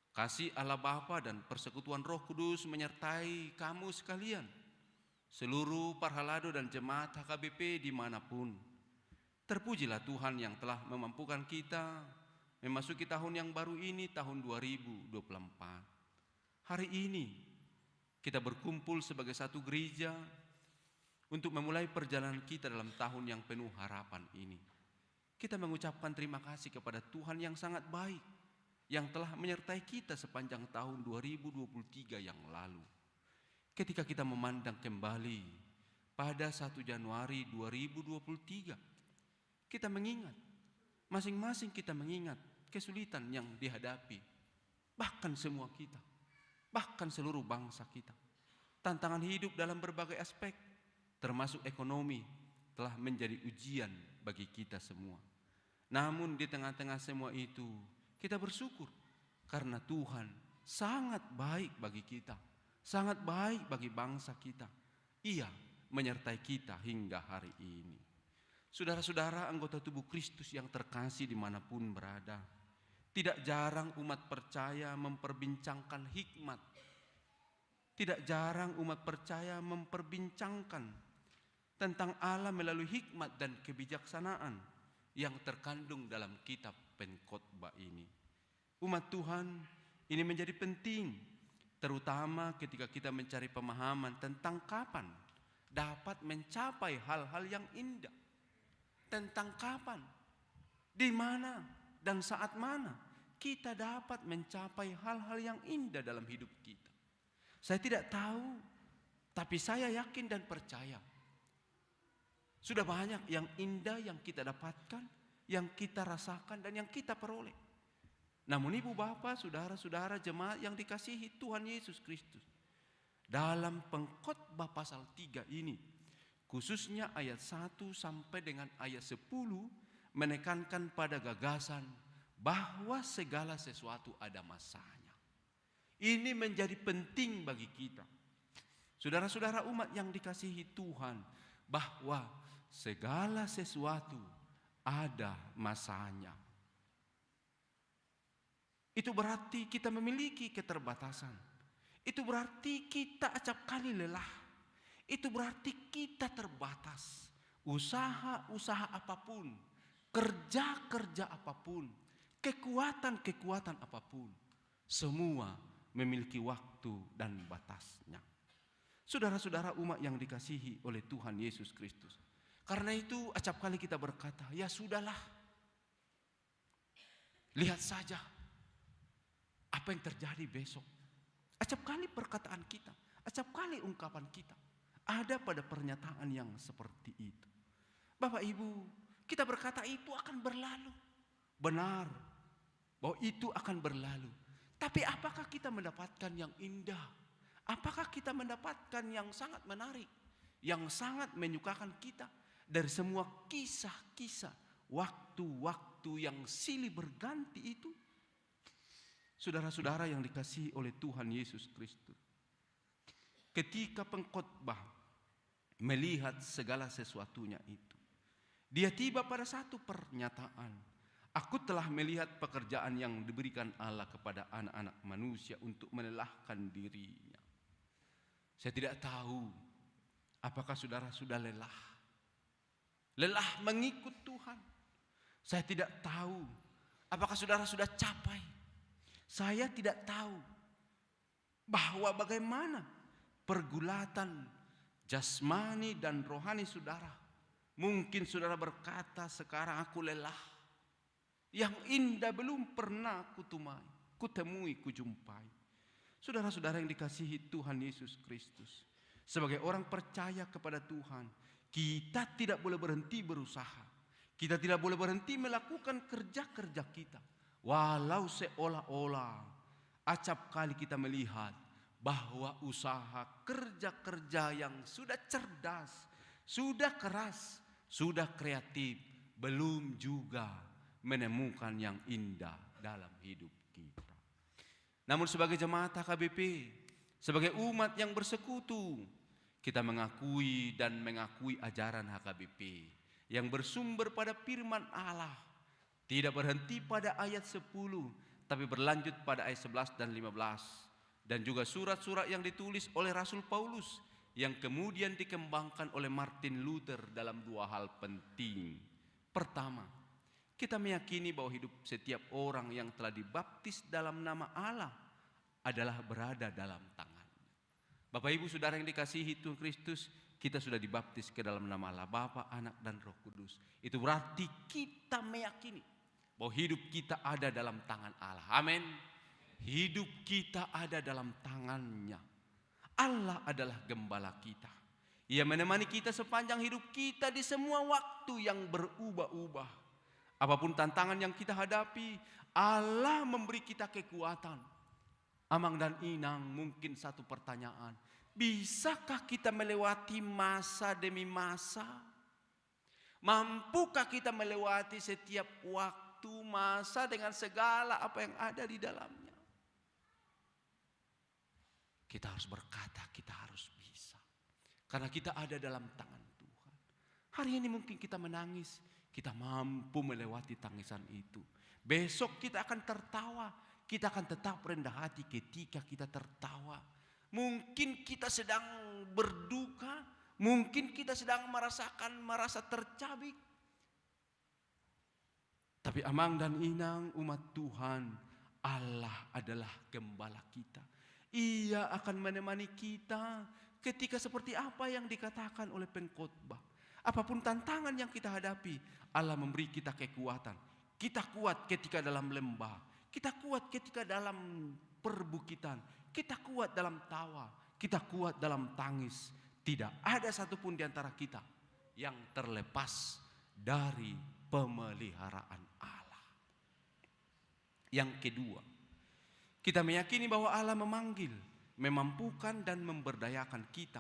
kasih Allah Bapa dan persekutuan Roh Kudus menyertai kamu sekalian, seluruh parhalado dan jemaat H K B P dimanapun. Terpujilah Tuhan yang telah memampukan kita memasuki tahun yang baru ini, tahun dua ribu dua puluh empat. Hari ini, kita berkumpul sebagai satu gereja Untuk memulai perjalanan kita dalam tahun yang penuh harapan ini, kita mengucapkan terima kasih kepada Tuhan yang sangat baik, yang telah menyertai kita sepanjang tahun dua ribu dua puluh tiga yang lalu. Ketika kita memandang kembali pada satu Januari dua ribu dua puluh tiga, kita mengingat, masing-masing kita mengingat kesulitan yang dihadapi, bahkan semua kita, bahkan seluruh bangsa kita. Tantangan hidup dalam berbagai aspek, termasuk ekonomi, telah menjadi ujian bagi kita semua. Namun, di tengah-tengah semua itu, kita bersyukur karena Tuhan sangat baik bagi kita, sangat baik bagi bangsa kita. Ia menyertai kita hingga hari ini. Saudara-saudara, anggota tubuh Kristus yang terkasih dimanapun berada, tidak jarang umat percaya memperbincangkan hikmat. Tidak jarang umat percaya memperbincangkan tentang Allah melalui hikmat dan kebijaksanaan yang terkandung dalam kitab Pengkhotbah ini. Umat Tuhan, ini menjadi penting, terutama ketika kita mencari pemahaman tentang kapan dapat mencapai hal-hal yang indah. Tentang kapan, di mana, dan saat mana kita dapat mencapai hal-hal yang indah dalam hidup kita. Saya tidak tahu, tapi saya yakin dan percaya sudah banyak yang indah yang kita dapatkan, yang kita rasakan, dan yang kita peroleh. Namun, ibu, bapa, saudara-saudara, jemaat yang dikasihi Tuhan Yesus Kristus, dalam Pengkhotbah pasal tiga ini, khususnya ayat satu sampai dengan ayat sepuluh, menekankan pada gagasan bahwa segala sesuatu ada masanya. Ini menjadi penting bagi kita. Saudara-saudara, umat yang dikasihi Tuhan, bahwa segala sesuatu ada masanya. Itu berarti kita memiliki keterbatasan. Itu berarti kita acap kali lelah. Itu berarti kita terbatas. Usaha-usaha apapun, kerja-kerja apapun, kekuatan-kekuatan apapun, semua memiliki waktu dan batasnya. Saudara-saudara, umat yang dikasihi oleh Tuhan Yesus Kristus, karena itu acap kali kita berkata, "Ya sudahlah, lihat saja apa yang terjadi besok." Acap kali perkataan kita, acap kali ungkapan kita ada pada pernyataan yang seperti itu. Bapak Ibu, kita berkata itu akan berlalu. Benar, bahwa itu akan berlalu. Tapi apakah kita mendapatkan yang indah? Apakah kita mendapatkan yang sangat menarik, yang sangat menyukakan kita dari semua kisah-kisah waktu-waktu yang silih berganti itu? Saudara-saudara yang dikasihi oleh Tuhan Yesus Kristus, ketika pengkhotbah melihat segala sesuatunya itu, dia tiba pada satu pernyataan, "Aku telah melihat pekerjaan yang diberikan Allah kepada anak-anak manusia untuk melelahkan dirinya." Saya tidak tahu apakah saudara sudah lelah, lelah mengikut Tuhan. Saya tidak tahu apakah saudara sudah capai. Saya tidak tahu bahwa bagaimana pergulatan jasmani dan rohani saudara. Mungkin saudara berkata, "Sekarang aku lelah. Yang indah belum pernah kutumai, kutemui, kujumpai." Saudara-saudara yang dikasihi Tuhan Yesus Kristus, sebagai orang percaya kepada Tuhan, kita tidak boleh berhenti berusaha. Kita tidak boleh berhenti melakukan kerja-kerja kita. Walau seolah-olah acap kali kita melihat bahwa usaha kerja-kerja yang sudah cerdas, sudah keras, sudah kreatif, belum juga menemukan yang indah dalam hidup kita. Namun sebagai jemaat H K B P, sebagai umat yang bersekutu, kita mengakui dan mengakui ajaran H K B P yang bersumber pada firman Allah, tidak berhenti pada ayat sepuluh, tapi berlanjut pada ayat sebelas dan lima belas, dan juga surat-surat yang ditulis oleh Rasul Paulus yang kemudian dikembangkan oleh Martin Luther dalam dua hal penting. Pertama, kita meyakini bahwa hidup setiap orang yang telah dibaptis dalam nama Allah adalah berada dalam tangan-Nya. Bapak, Ibu, Saudara yang dikasihi Tuhan Kristus, Kita sudah dibaptis ke dalam nama Allah Bapa, Anak, dan Roh Kudus. Itu berarti kita meyakini bahwa hidup kita ada dalam tangan Allah. Amin. Hidup kita ada dalam tangan-Nya. Allah adalah gembala kita. Ia menemani kita sepanjang hidup kita di semua waktu yang berubah-ubah. Apapun tantangan yang kita hadapi, Allah memberi kita kekuatan. Amang dan inang, mungkin satu pertanyaan. Bisakah kita melewati masa demi masa? Mampukah kita melewati setiap waktu, masa dengan segala apa yang ada di dalamnya? Kita harus berkata, kita harus bisa. Karena kita ada dalam tangan Tuhan. Hari ini mungkin kita menangis, kita mampu melewati tangisan itu. Besok kita akan tertawa, kita akan tetap rendah hati ketika kita tertawa. Mungkin kita sedang berduka, mungkin kita sedang merasakan, merasa tercabik. Tapi amang dan inang, umat Tuhan, Allah adalah gembala kita. Ia akan menemani kita ketika seperti apa yang dikatakan oleh pengkhotbah. Apapun tantangan yang kita hadapi, Allah memberi kita kekuatan. Kita kuat ketika dalam lembah. Kita kuat ketika dalam perbukitan. Kita kuat dalam tawa. Kita kuat dalam tangis. Tidak ada satupun di antara kita yang terlepas dari pemeliharaan Allah. Yang kedua, kita meyakini bahwa Allah memanggil, memampukan, dan memberdayakan kita.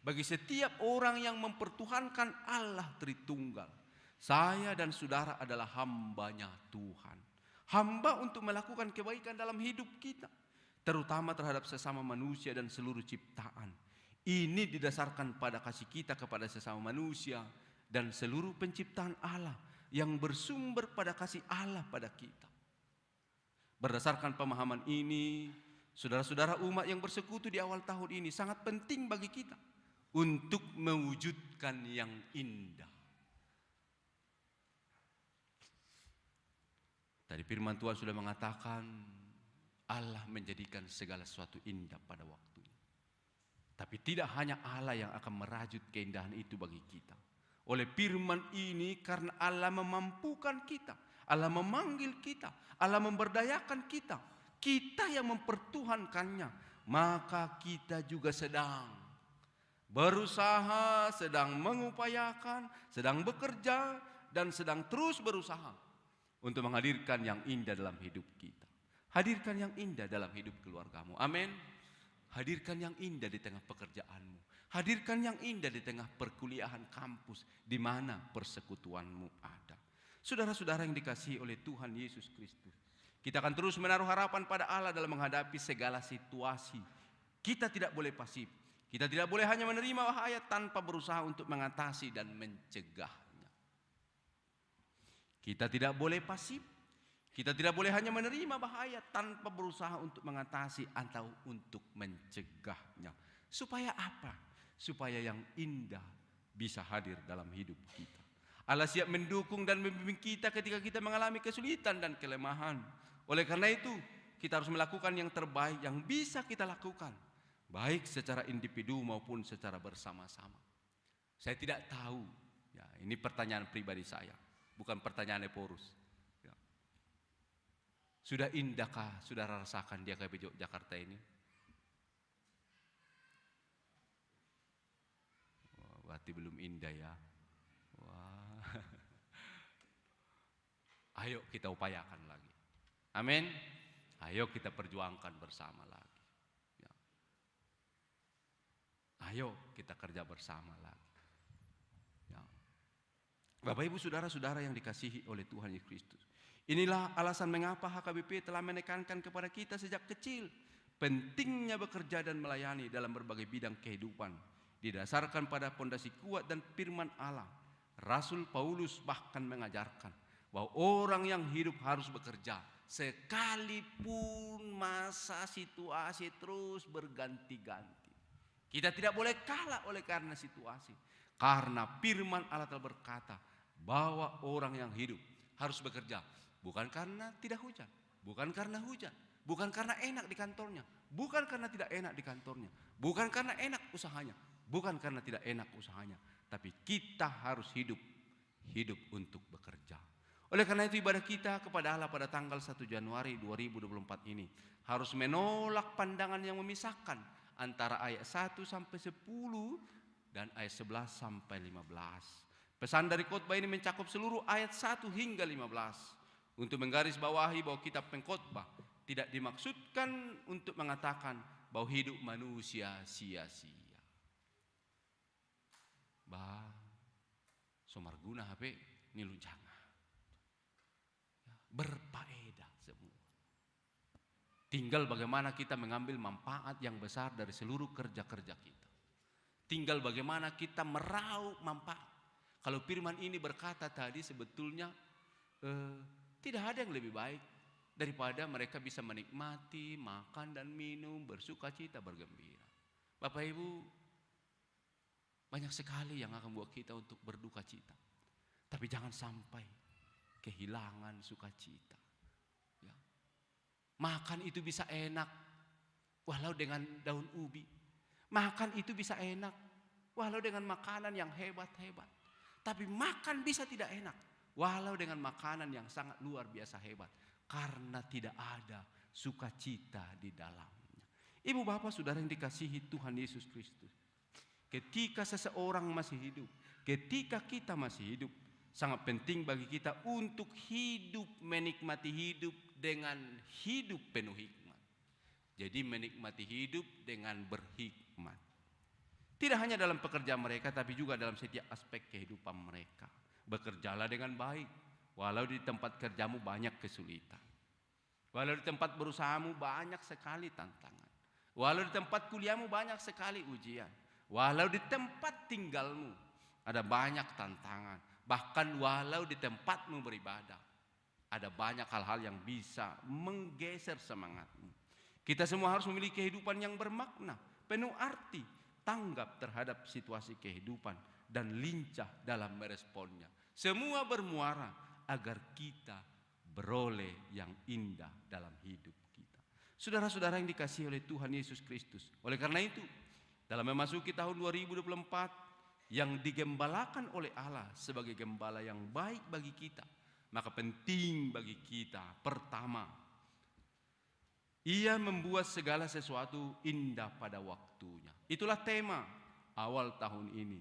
Bagi setiap orang yang mempertuhankan Allah Tritunggal, saya dan saudara adalah hamba-Nya Tuhan. Hamba untuk melakukan kebaikan dalam hidup kita, terutama terhadap sesama manusia dan seluruh ciptaan. Ini didasarkan pada kasih kita kepada sesama manusia dan seluruh penciptaan Allah yang bersumber pada kasih Allah pada kita. Berdasarkan pemahaman ini, saudara-saudara umat yang bersekutu di awal tahun ini, sangat penting bagi kita untuk mewujudkan yang indah. Tadi firman Tuhan sudah mengatakan, Allah menjadikan segala sesuatu indah pada waktunya. Tapi tidak hanya Allah yang akan merajut keindahan itu bagi kita. Oleh firman ini, karena Allah memampukan kita, Allah memanggil kita, Allah memberdayakan kita, kita yang mempertuhankan-Nya, maka kita juga sedang berusaha, sedang mengupayakan, sedang bekerja, dan sedang terus berusaha untuk menghadirkan yang indah dalam hidup kita. Hadirkan yang indah dalam hidup keluargamu. Amin. Hadirkan yang indah di tengah pekerjaanmu. Hadirkan yang indah di tengah perkuliahan, kampus, di mana persekutuanmu ada. Saudara-saudara yang dikasihi oleh Tuhan Yesus Kristus, kita akan terus menaruh harapan pada Allah dalam menghadapi segala situasi. Kita tidak boleh pasif. Kita tidak boleh hanya menerima bahaya tanpa berusaha untuk mengatasi dan mencegahnya. Kita tidak boleh pasif. Kita tidak boleh hanya menerima bahaya tanpa berusaha untuk mengatasi atau untuk mencegahnya. Supaya apa? Supaya yang indah bisa hadir dalam hidup kita. Allah siap mendukung dan membimbing kita ketika kita mengalami kesulitan dan kelemahan. Oleh karena itu, kita harus melakukan yang terbaik yang bisa kita lakukan, baik secara individu maupun secara bersama-sama. Saya tidak tahu, ya, ini pertanyaan pribadi saya, bukan pertanyaan Ephorus. Ya. Sudah indahkah saudara rasakan di H K B Jogjakarta ini? Wah, berarti belum indah, ya. Wah. Ayo kita upayakan lagi. Amin. Ayo kita perjuangkan bersama lagi. Ya. Ayo kita kerja bersama lagi. Ya. Bapak, Ibu, saudara-saudara yang dikasihi oleh Tuhan Yesus Kristus, inilah alasan mengapa H K B P telah menekankan kepada kita sejak kecil pentingnya bekerja dan melayani dalam berbagai bidang kehidupan, didasarkan pada fondasi kuat dan firman Allah. Rasul Paulus bahkan mengajarkan bahwa orang yang hidup harus bekerja, sekalipun masa situasi terus berganti-ganti. Kita tidak boleh kalah oleh karena situasi. Karena firman Allah telah berkata bahwa orang yang hidup harus bekerja, bukan karena tidak hujan, bukan karena hujan, bukan karena enak di kantornya, bukan karena tidak enak di kantornya, bukan karena enak usahanya, Bukan karena tidak enak usahanya, tapi kita harus hidup, hidup untuk bekerja. Oleh karena itu, ibadah kita kepada Allah pada tanggal satu Januari dua ribu dua puluh empat ini harus menolak pandangan yang memisahkan antara ayat satu sampai sepuluh dan ayat sebelas sampai lima belas. Pesan dari khotbah ini mencakup seluruh ayat satu hingga lima belas. Untuk menggarisbawahi bahwa kitab Pengkhotbah tidak dimaksudkan untuk mengatakan bahwa hidup manusia sia-sia. Bah, so marguna hape ni lunjang. Ya, berfaedah semua. Tinggal bagaimana kita mengambil manfaat yang besar dari seluruh kerja-kerja kita. Tinggal bagaimana kita meraup manfaat. Kalau firman ini berkata tadi, sebetulnya, eh, tidak ada yang lebih baik daripada mereka bisa menikmati, makan dan minum, bersukacita, bergembira. Bapak Ibu, banyak sekali yang akan buat kita untuk berduka cita. Tapi jangan sampai kehilangan sukacita. Ya. Makan itu bisa enak, walau dengan daun ubi. Makan itu bisa enak, walau dengan makanan yang hebat-hebat. Tapi makan bisa tidak enak, walau dengan makanan yang sangat luar biasa hebat. Karena tidak ada sukacita di dalamnya. Ibu, Bapak, Saudara yang dikasihi Tuhan Yesus Kristus, ketika seseorang masih hidup, ketika kita masih hidup, sangat penting bagi kita untuk hidup, menikmati hidup dengan hidup penuh hikmat. Jadi, menikmati hidup dengan berhikmat. Tidak hanya dalam pekerjaan mereka, tapi juga dalam setiap aspek kehidupan mereka. Bekerjalah dengan baik, walau di tempat kerjamu banyak kesulitan. Walau di tempat berusahamu banyak sekali tantangan. Walau di tempat kuliahmu banyak sekali ujian. Walau di tempat tinggalmu ada banyak tantangan. Bahkan walau di tempatmu beribadah, ada banyak hal-hal yang bisa menggeser semangatmu. Kita semua harus memiliki kehidupan yang bermakna, penuh arti, tanggap terhadap situasi kehidupan, dan lincah dalam meresponnya. Semua bermuara agar kita beroleh yang indah dalam hidup kita. Saudara-saudara yang dikasihi oleh Tuhan Yesus Kristus, oleh karena itu, dalam memasuki tahun dua ribu dua puluh empat yang digembalakan oleh Allah sebagai gembala yang baik bagi kita, maka penting bagi kita, pertama, Ia membuat segala sesuatu indah pada waktunya. Itulah tema awal tahun ini.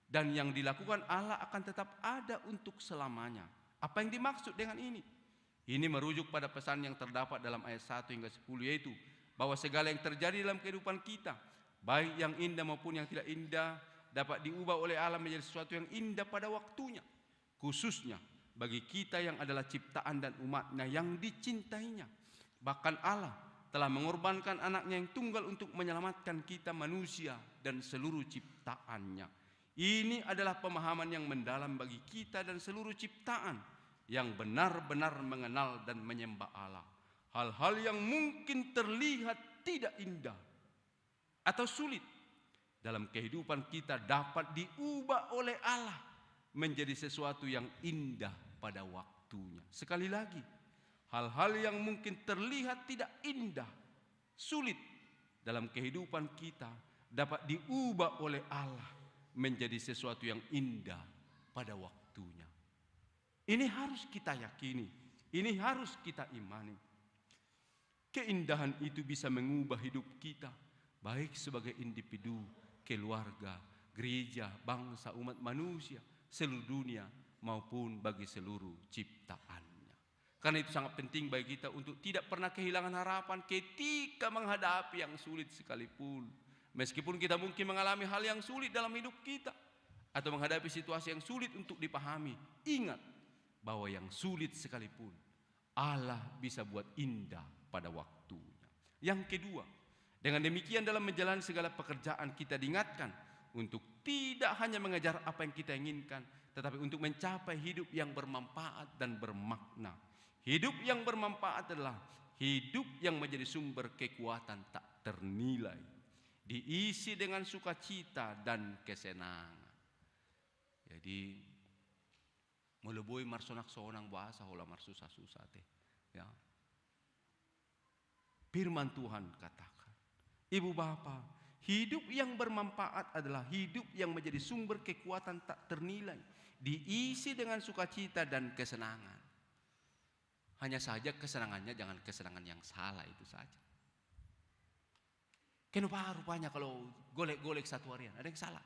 Dan yang dilakukan Allah akan tetap ada untuk selamanya. Apa yang dimaksud dengan ini? Ini merujuk pada pesan yang terdapat dalam ayat satu hingga sepuluh, yaitu bahwa segala yang terjadi dalam kehidupan kita, baik yang indah maupun yang tidak indah, dapat diubah oleh Allah menjadi sesuatu yang indah pada waktunya, khususnya bagi kita yang adalah ciptaan dan umat-Nya yang dicintainya. Bahkan Allah telah mengorbankan Anak-Nya yang tunggal untuk menyelamatkan kita manusia dan seluruh ciptaan-Nya. Ini adalah pemahaman yang mendalam bagi kita dan seluruh ciptaan yang benar-benar mengenal dan menyembah Allah. Hal-hal yang mungkin terlihat tidak indah atau sulit dalam kehidupan kita dapat diubah oleh Allah menjadi sesuatu yang indah pada waktunya. Sekali lagi, hal-hal yang mungkin terlihat tidak indah, sulit dalam kehidupan kita dapat diubah oleh Allah menjadi sesuatu yang indah pada waktunya. Ini harus kita yakini, ini harus kita imani. Keindahan itu bisa mengubah hidup kita, baik sebagai individu, keluarga, gereja, bangsa, umat manusia, seluruh dunia, maupun bagi seluruh ciptaan-Nya. Karena itu sangat penting bagi kita untuk tidak pernah kehilangan harapan ketika menghadapi yang sulit sekalipun. Meskipun kita mungkin mengalami hal yang sulit dalam hidup kita, atau menghadapi situasi yang sulit untuk dipahami, ingat bahwa yang sulit sekalipun Allah bisa buat indah pada waktunya. Yang kedua, dengan demikian dalam menjalani segala pekerjaan kita diingatkan untuk tidak hanya mengejar apa yang kita inginkan, tetapi untuk mencapai hidup yang bermanfaat dan bermakna. Hidup yang bermanfaat adalah hidup yang menjadi sumber kekuatan tak ternilai, diisi dengan sukacita dan kesenangan. Jadi, molo boi marsonang-sonang, boasa holan marsusah-susah, te? Ya. Firman Tuhan katakan, ibu bapa, Hidup yang bermanfaat adalah hidup yang menjadi sumber kekuatan tak ternilai, diisi dengan sukacita dan kesenangan. Hanya saja kesenangannya jangan kesenangan yang salah itu saja. Kenapa rupanya kalau golek-golek satu harian, ada yang salah?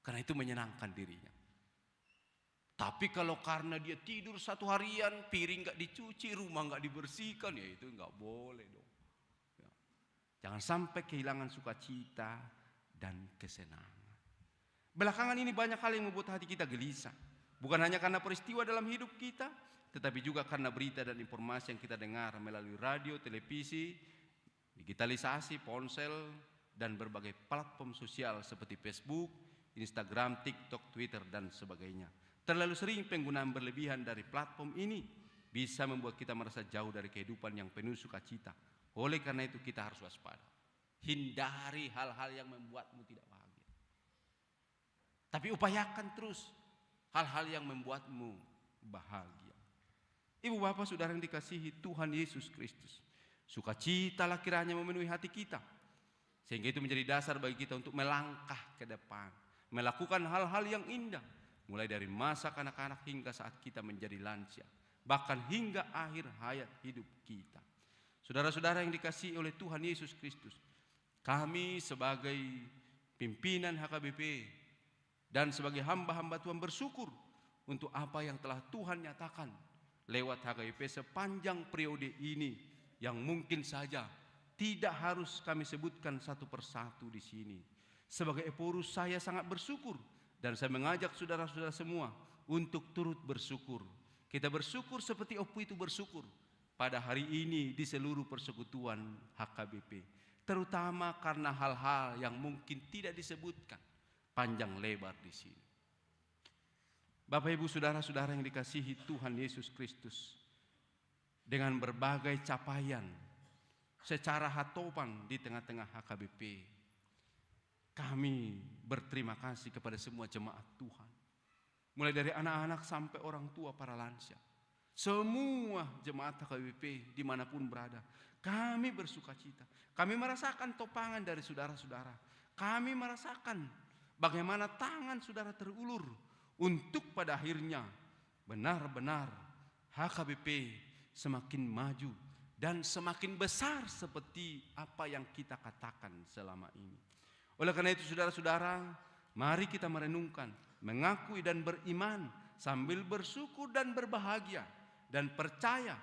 Karena itu menyenangkan dirinya. Tapi kalau karena dia tidur satu harian, piring nggak dicuci, rumah nggak dibersihkan, ya itu nggak boleh dong. Ya. Jangan sampai kehilangan sukacita dan kesenangan. Belakangan ini banyak hal yang membuat hati kita gelisah. Bukan hanya karena peristiwa dalam hidup kita, tetapi juga karena berita dan informasi yang kita dengar melalui radio, televisi, digitalisasi, ponsel, dan berbagai platform sosial seperti Facebook, Instagram, TikTok, Twitter, dan sebagainya. Terlalu sering penggunaan berlebihan dari platform ini bisa membuat kita merasa jauh dari kehidupan yang penuh sukacita. Oleh karena itu, kita harus waspada. Hindari hal-hal yang membuatmu tidak bahagia. Tapi upayakan terus hal-hal yang membuatmu bahagia. Ibu bapa saudara yang dikasihi Tuhan Yesus Kristus, sukacitalah kiranya memenuhi hati kita, sehingga itu menjadi dasar bagi kita untuk melangkah ke depan, melakukan hal-hal yang indah, mulai dari masa kanak-kanak hingga saat kita menjadi lansia, bahkan hingga akhir hayat hidup kita. Saudara-saudara yang dikasihi oleh Tuhan Yesus Kristus, kami sebagai pimpinan H K B P dan sebagai hamba-hamba Tuhan bersyukur untuk apa yang telah Tuhan nyatakan lewat H K B P sepanjang periode ini, yang mungkin saja tidak harus kami sebutkan satu persatu di sini. Sebagai Ephorus, saya sangat bersyukur dan saya mengajak saudara-saudara semua untuk turut bersyukur. Kita bersyukur seperti Ompu itu bersyukur pada hari ini di seluruh persekutuan H K B P, terutama karena hal-hal yang mungkin tidak disebutkan panjang lebar di sini. Bapak, Ibu, saudara-saudara yang dikasihi Tuhan Yesus Kristus, dengan berbagai capaian secara hatopan di tengah-tengah H K B P, kami berterima kasih kepada semua jemaat Tuhan. Mulai dari anak-anak sampai orang tua, para lansia. Semua jemaat H K B P dimanapun berada, kami bersukacita. Kami merasakan topangan dari saudara-saudara. Kami merasakan bagaimana tangan saudara terulur untuk pada akhirnya benar-benar H K B P semakin maju dan semakin besar seperti apa yang kita katakan selama ini. Oleh karena itu, saudara-saudara, mari kita merenungkan, mengakui dan beriman, sambil bersyukur dan berbahagia, dan percaya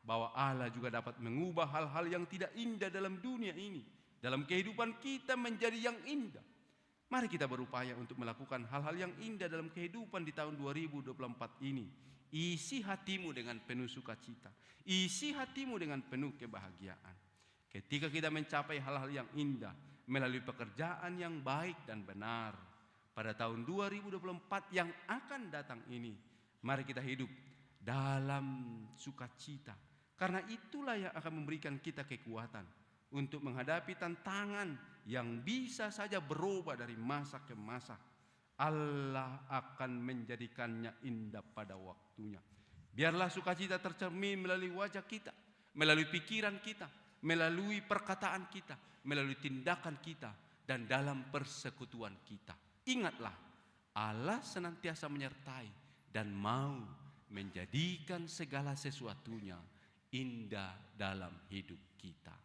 bahwa Allah juga dapat mengubah hal-hal yang tidak indah dalam dunia ini, dalam kehidupan kita menjadi yang indah. Mari kita berupaya untuk melakukan hal-hal yang indah dalam kehidupan di tahun dua ribu dua puluh empat ini. Isi hatimu dengan penuh sukacita. Isi hatimu dengan penuh kebahagiaan. Ketika kita mencapai hal-hal yang indah melalui pekerjaan yang baik dan benar pada tahun dua ribu dua puluh empat yang akan datang ini, mari kita hidup dalam sukacita. Karena itulah yang akan memberikan kita kekuatan untuk menghadapi tantangan yang bisa saja berubah dari masa ke masa. Allah akan menjadikannya indah pada waktunya. Biarlah sukacita tercermin melalui wajah kita, melalui pikiran kita, melalui perkataan kita, melalui tindakan kita, dan dalam persekutuan kita. Ingatlah, Allah senantiasa menyertai dan mau menjadikan segala sesuatunya indah dalam hidup kita.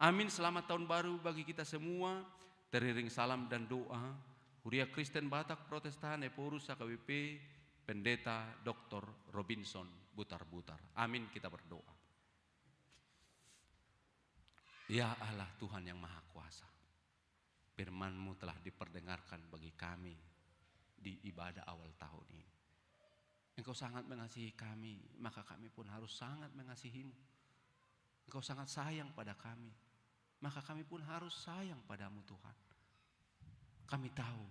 Amin. Selamat tahun baru bagi kita semua. Teriring salam dan doa, Huria Kristen Batak Protestan Ephorus H K B P, Pendeta Doktor Robinson Butarbutar. Amin, kita berdoa. Ya Allah, Tuhan yang Maha Kuasa, firman-Mu telah diperdengarkan bagi kami di ibadah awal tahun ini. Engkau sangat mengasihi kami, maka kami pun harus sangat mengasihi-Mu. Engkau sangat sayang pada kami, maka kami pun harus sayang pada-Mu, Tuhan. Kami tahu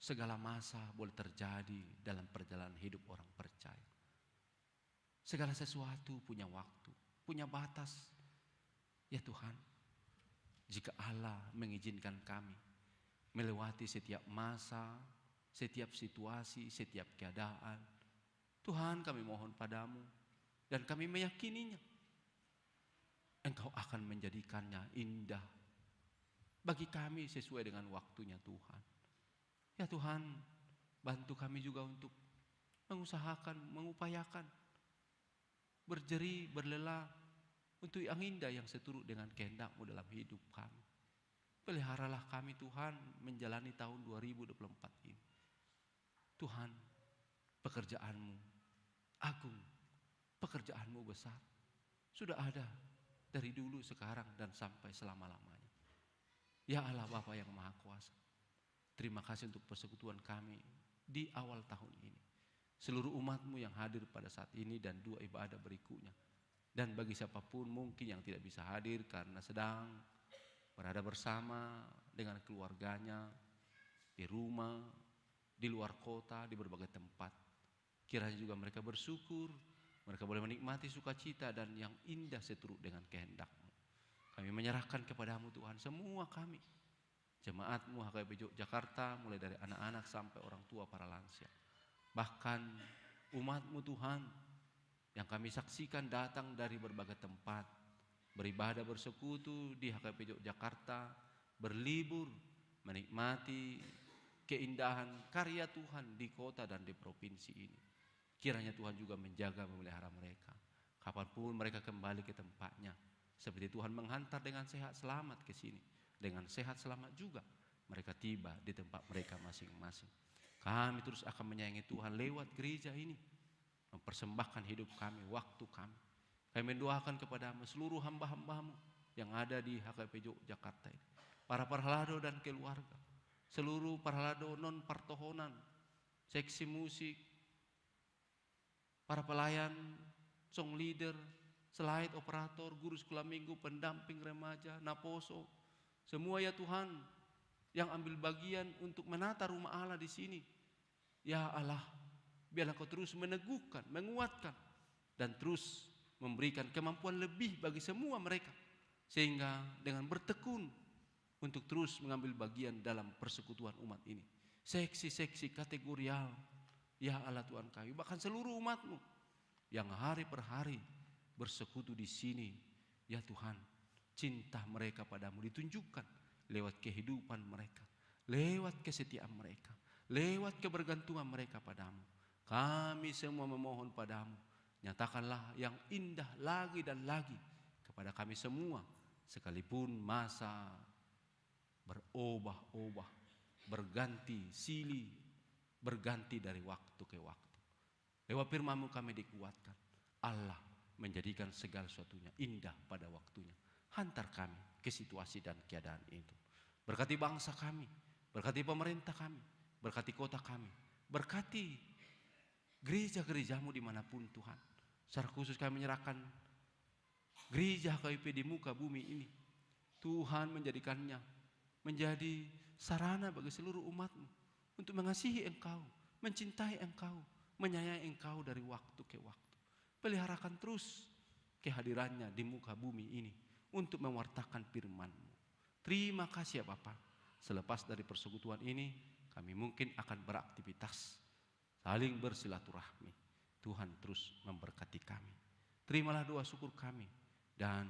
segala masa boleh terjadi dalam perjalanan hidup orang percaya. Segala sesuatu punya waktu, punya batas. Ya Tuhan, jika Allah mengizinkan kami melewati setiap masa, setiap situasi, setiap keadaan, Tuhan, kami mohon pada-Mu dan kami meyakininya. Engkau akan menjadikannya indah bagi kami sesuai dengan waktunya, Tuhan. Ya Tuhan, bantu kami juga untuk mengusahakan, mengupayakan, berjerih, berlelah untuk yang indah, yang seturut dengan kehendak-Mu dalam hidup kami. Peliharalah kami, Tuhan, menjalani tahun dua ribu dua puluh empat ini. Tuhan, pekerjaan-Mu agung, pekerjaan-Mu besar. Sudah ada dari dulu, sekarang, dan sampai selama-lamanya. Ya Allah, Bapa yang Maha Kuasa, terima kasih untuk persekutuan kami di awal tahun ini. Seluruh umat-Mu yang hadir pada saat ini dan dua ibadah berikutnya. Dan bagi siapapun mungkin yang tidak bisa hadir karena sedang berada bersama dengan keluarganya, di rumah, di luar kota, di berbagai tempat, kiranya juga mereka bersyukur, mereka boleh menikmati sukacita dan yang indah seturut dengan kehendak-Mu. Kami menyerahkan kepada-Mu, Tuhan, semua kami, jemaat-Mu H K P Jogjakarta, mulai dari anak-anak sampai orang tua, para lansia. Bahkan umat-Mu, Tuhan, yang kami saksikan datang dari berbagai tempat, beribadah, bersekutu di H K P Jogjakarta, berlibur, menikmati keindahan karya Tuhan di kota dan di provinsi ini. Kiranya Tuhan juga menjaga, memelihara mereka. Kapanpun mereka kembali ke tempatnya, seperti Tuhan menghantar dengan sehat selamat ke sini, dengan sehat selamat juga mereka tiba di tempat mereka masing-masing. Kami terus akan menyayangi Tuhan lewat gereja ini, mempersembahkan hidup kami, waktu kami. Kami mendoakan kepada-Mu seluruh hamba-hamba-Mu yang ada di H K P Jogjakarta ini, para parhalado dan keluarga, seluruh parhalado non partohonan, seksi musik, para pelayan, song leader, slide operator, guru sekolah minggu, pendamping remaja, naposo, semua, ya Tuhan, yang ambil bagian untuk menata rumah Allah di sini. Ya Allah, biarlah Engkau terus meneguhkan, menguatkan, dan terus memberikan kemampuan lebih bagi semua mereka, sehingga dengan bertekun untuk terus mengambil bagian dalam persekutuan umat ini. Seksi-seksi kategorial, ya Allah Tuhan kami, bahkan seluruh umat-Mu yang hari per hari bersekutu di sini, ya Tuhan, cinta mereka pada-Mu ditunjukkan lewat kehidupan mereka, lewat kesetiaan mereka, lewat kebergantungan mereka pada-Mu. Kami semua memohon pada-Mu, nyatakanlah yang indah lagi dan lagi kepada kami semua, sekalipun masa berubah-ubah, berganti silih, berganti dari waktu ke waktu. Lewat firman-Mu kami dikuatkan. Allah menjadikan segala sesuatunya indah pada waktunya. Hantar kami ke situasi dan keadaan itu. Berkati bangsa kami, berkati pemerintah kami, berkati kota kami, berkati gereja-gereja-Mu di mana pun, Tuhan. Secara khusus kami menyerahkan gereja H K I P di muka bumi ini. Tuhan menjadikannya menjadi sarana bagi seluruh umat-Mu untuk mengasihi Engkau, mencintai Engkau, menyayangi Engkau dari waktu ke waktu. Peliharakan terus kehadirannya di muka bumi ini untuk mewartakan firman-Mu. Terima kasih, ya Bapa. Selepas dari persekutuan ini, kami mungkin akan beraktivitas, saling bersilaturahmi. Tuhan terus memberkati kami. Terimalah doa syukur kami dan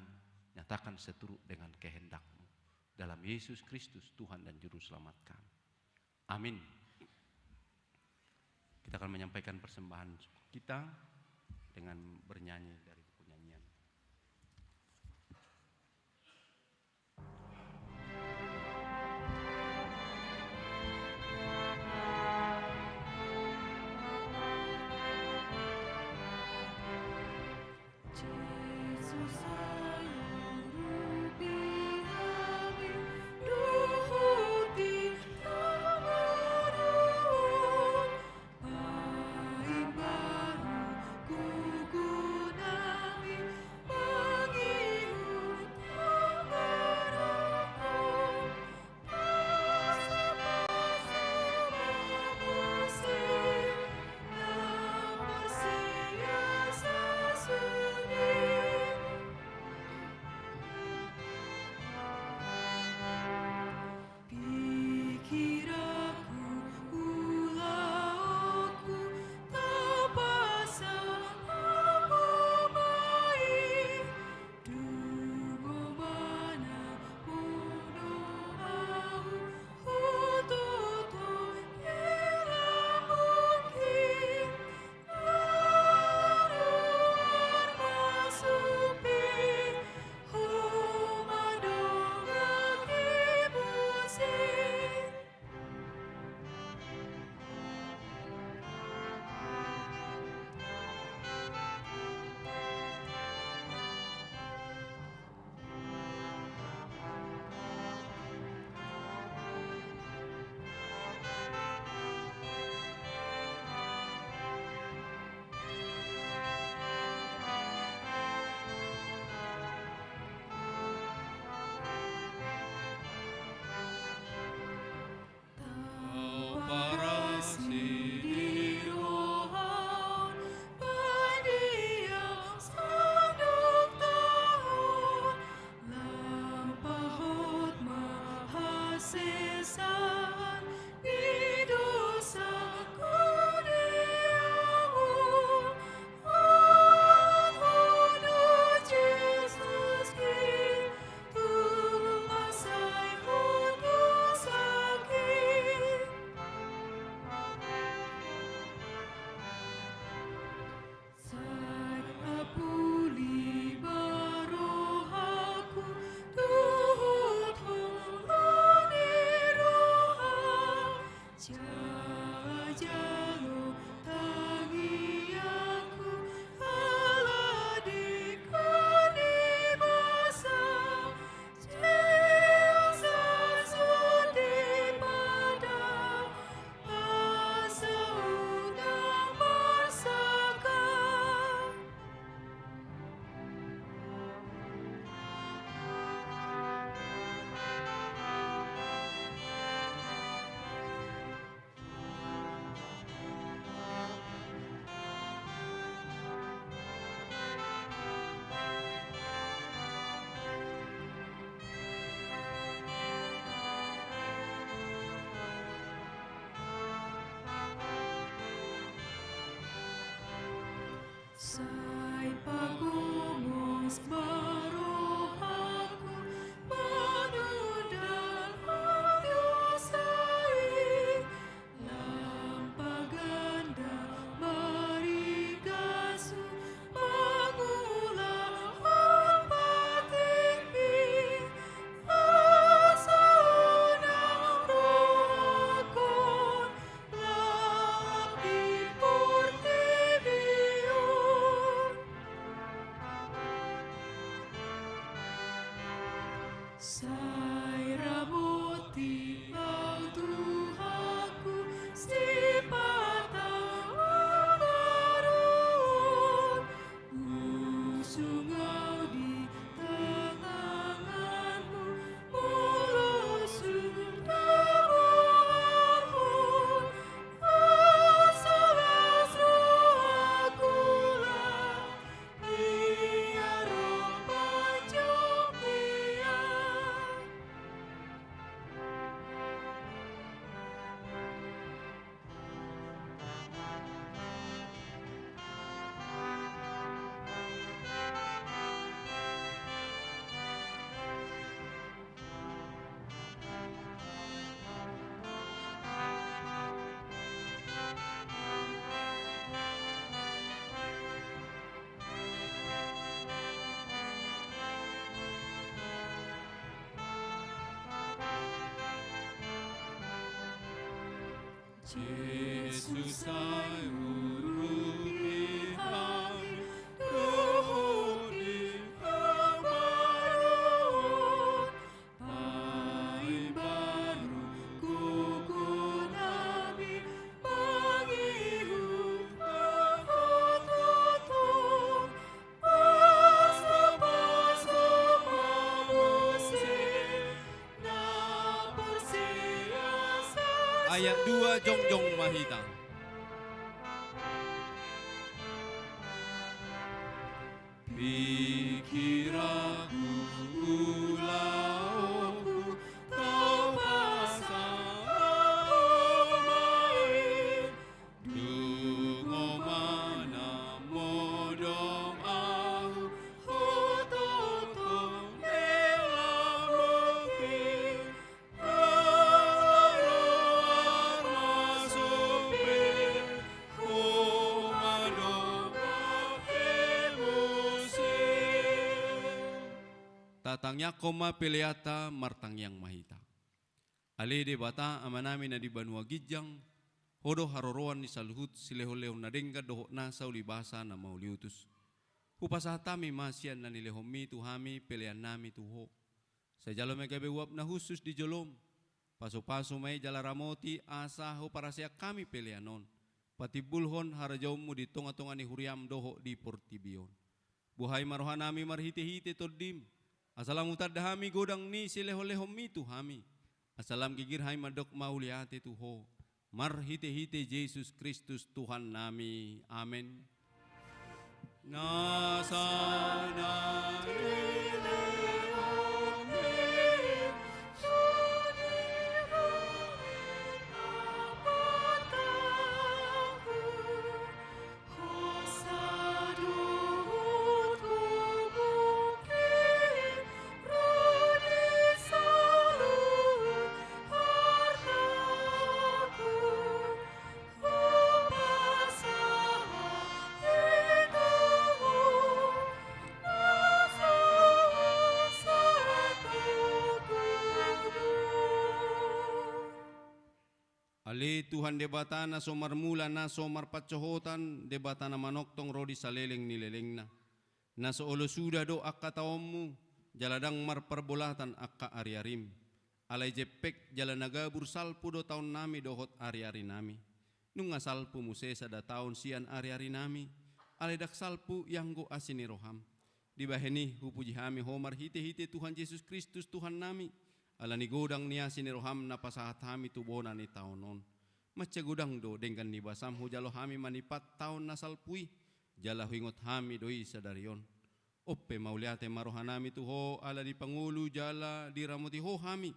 nyatakan seturut dengan kehendak-Mu. Dalam Yesus Kristus, Tuhan dan Juru Selamat kami. Amin. Kita akan menyampaikan persembahan syukur kita dengan bernyanyi dari buku nyanyian. Sai pagomos ma rohangku manundalhon dosa i, lam paganda maringasu mangulahon patikmi, asa unang rohangkon lalap di portibi on. Sai ramoti ma Ho Tuhanku sipata anggaron, usung ahu di tanganmu, molo sun na bohahon, asa las rohangku lam ia ro panjombean. Jesus, sai urupi hami dohot di hamaroan, paimbaru gogo nami mangihut hatoton. Pasu-pasu ma muse na parsiajar. Ayat dua, jongjong ma hita. Pingkiranku, ulaonku, tau pasahat ma i. Dungo ma na modom ahu, hatoton hela mungkin. Ala roha masombe, Ho ma dompak i muse. Tatangiangkon ma peleanta, martangiang ma hita. Ale Debata, Amanami na di banua ginjang, Ho do haroroan ni saluhut silehon-lehon na denggan dohot nasa ulibasa na mauliutus. Hupasahat hami ma sian na nilehonMi tu hami peleannami tu Ho. Sai jalo ma i gabe uap na hushus di jolom. Pasu-pasu ma i jala ramoti, asa huparhaseang hami pelean on patimbulhon harajaonMu di tonga-tonga ni huriaM dohot di portibi on. Buhai ma rohanami marhite-hite TondiM, asa lam hutanda hami godang ni silehon-lehonMi tu hami, asa lam girgir hami mandok mauliate tu Ho, marhite-hite Jesus Kristus Tuhannami. Amen. Nasa na nilehonMi, Ale Tuhan Debata na so marmula, na so marpansohotan, Debata na manongtong ro di saleleng ni lelengna. Na so olo suda do angka taonMu, jala ndang marparbolatan angka ari-ariM. Alai jempek jala na gabur salpu do taonnami dohot ari-arinami. Nunga salpu muse sada taon sian ari-arinami, alai ndang salpu ianggo asi ni rohaM. Dibahen i hupuji hami Ho marhite-hite Tuhan Jesus Kristus Tuhannami, ala ni godang ni asi ni rohaM na pasahat hami tu bona ni taon on. Mansai godang do denggan ni basaM hujalo hami manipat taon na salpu i, jala huingot hami do i sadari on. On pe mauliate ma rohanami tu Ho ala ni pangolu jala diramoti Ho hami,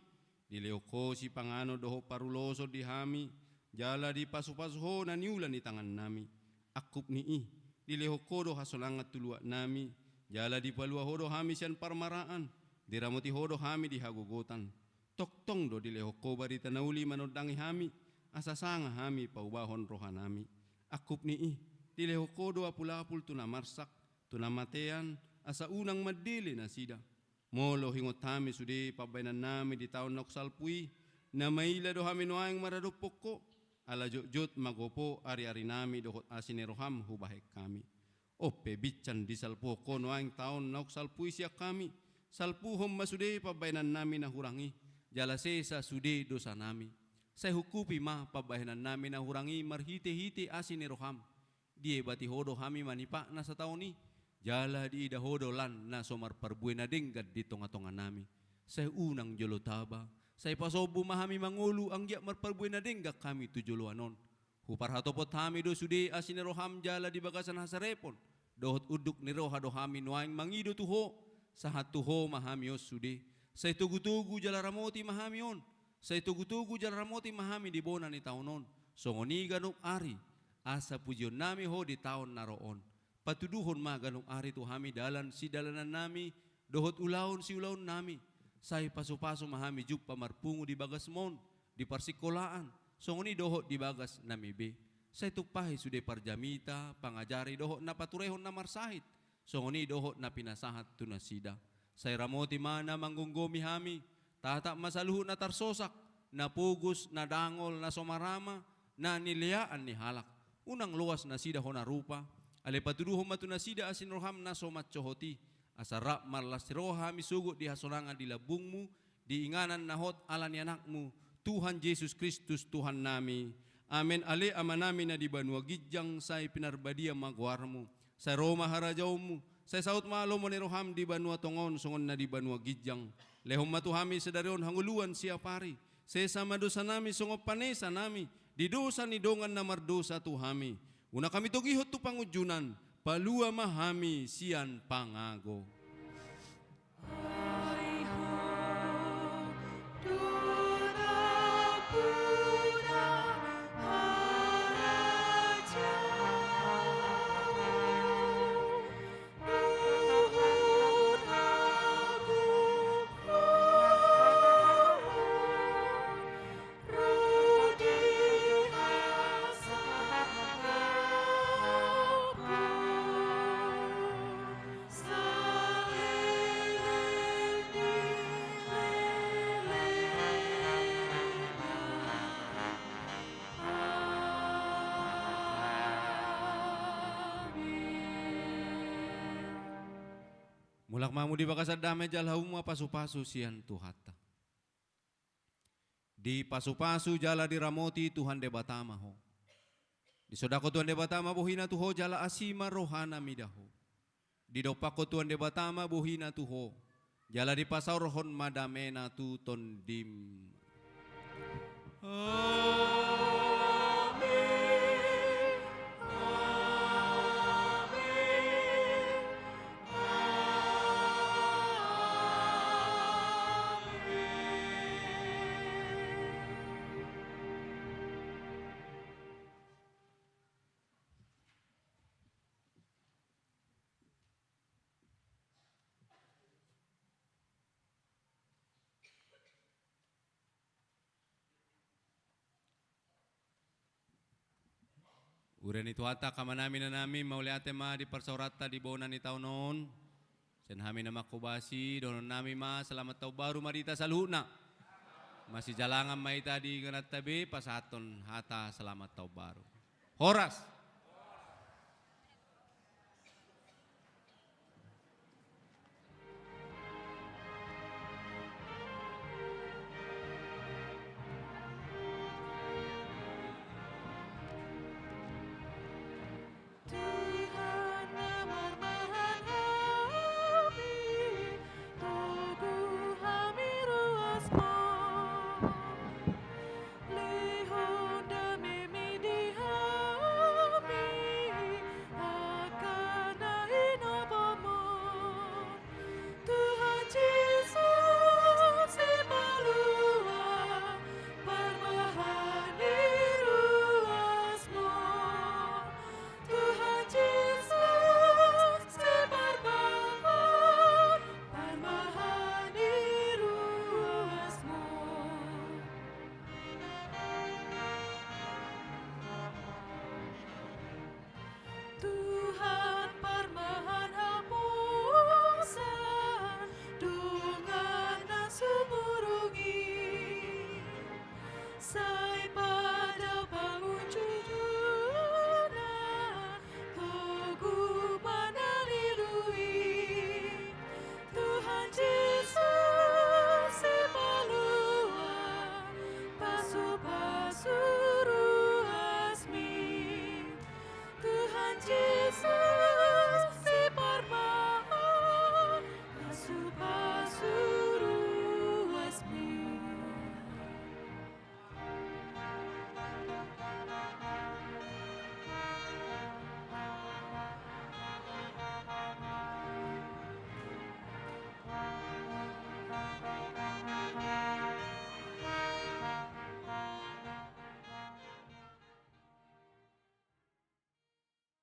dilehon Ho sipanganon dohot paruloson di hami, jala dipasu-pasu Ho na niula ni tangannami. Angkup ni i, Dilehon Ho do hasonangan tu luat nami, jala dipalua Ho do hami sian parmaraan, diramoti Ho do hami di hagogotan. Tongtong do dilehon Ho barita na uli manondangi hami, asa sanga hami paubahon roha nami. Angkup ni i, dilehon Ho do apul-apul tu na marsak, tu na matean, asa unang mandele nasida. Molo huingot hami sude pambahenan nami di taon naung salpu i, na maila do hami nuaeng maradophon Ho, ala jotjot ma gopo ari-ari nami dohot asi ni roham hubahen hami. On pe binsan disalpuhon Ho nuaeng taon naung salpu i sian hami, salpuhon ma sude pambahenan nami na hurang i, jala sesa sude dosa nami. Sai ungkupi ma pambahenan nami na hurang i marhite-hite asi ni roham. Diebati Ho do hami manipat na sataon i, jala diida Ho do lan na so marparbue na denggan di tonga-tonga nami. Sai unang jolo taba, sai pasombu ma hami mangolu anggiat marparbue na denggan hami tu joloan on. Huparhatopot hami do sude asi ni roham jala di bagasan hasarepon dohot unduk ni roha do hami nuaeng mangido tu Ho, sahat tu Ho ma hami on sude. Sai togu-togu jala ramoti ma hami on, sai togu-togu jala ramoti ma hami di bona ni taon on, songon i ganup ari, asa pujion nami Ho di taon na ro on. Patuduhon ma ganup ari tu hami dalan sidalanan nami, dohot ulaon siulaon nami. Sai pasu-pasu ma hami jumpa marpungu di bagasmon, di parsingkolaan, songon i dohot di bagas nami be. Sai tumpahi sude parjamita, pangajari dohot na paturehon na marsahit, songon i dohot na pinasahat tu nasida. Sai ramoti ma na manggomgomi hami, tatap ma saluhut na tarsosak, na pogos, na dangol, na so marama, na nileaan ni halak. Unang loas nasida hona rupa, alai patuduhon ma tu nasida asi ni roham na so mansohot i, asa rap marlas ni roha hami sogot di hasonangan di lambungmu, di inganan na hot ala ni Anakmu, Tuhan Jesus Kristus Tuhan nami. Amen. Ale Ama nami na di banua ginjang, sai pinarbadia ma goarmu. Sai ro ma harajaonmu, sai saut ma lomo ni roham di banua tonga on songon na di banua ginjang. Lehon ma tu hami sadari on hangoluan siapari. Sesa ma dosa nami songon panesa nami di dosa ni dongan na mardosa tu hami. Unang hami togihon tu pangunjunan, palua ma hami sian pangago. Mulak ma hamu di bagasan dame jala hauma pasu-pasu sian Tuhanta. Dipasupasu jala diramoti Tuhan Debata ma ho. Disodangkon Tuhan Debata ma bohina tu ho jala asi ma rohana mida ho. Didompakkon Tuhan Debata ma bohina tu ho jala dipasaorhon ma damena tu tondim. Amen. Amen. Amen. Huria ni Tuhanta, angka amanami, inanami, mauliate ma di parsaoranta di bona ni taon on. Sian hami na manghobasi, dohononnami ma selamat taon baru ma di hita saluhutna. Masijalangan ma hita di ingananta be, pasahathon hata selamat taon baru. Horas.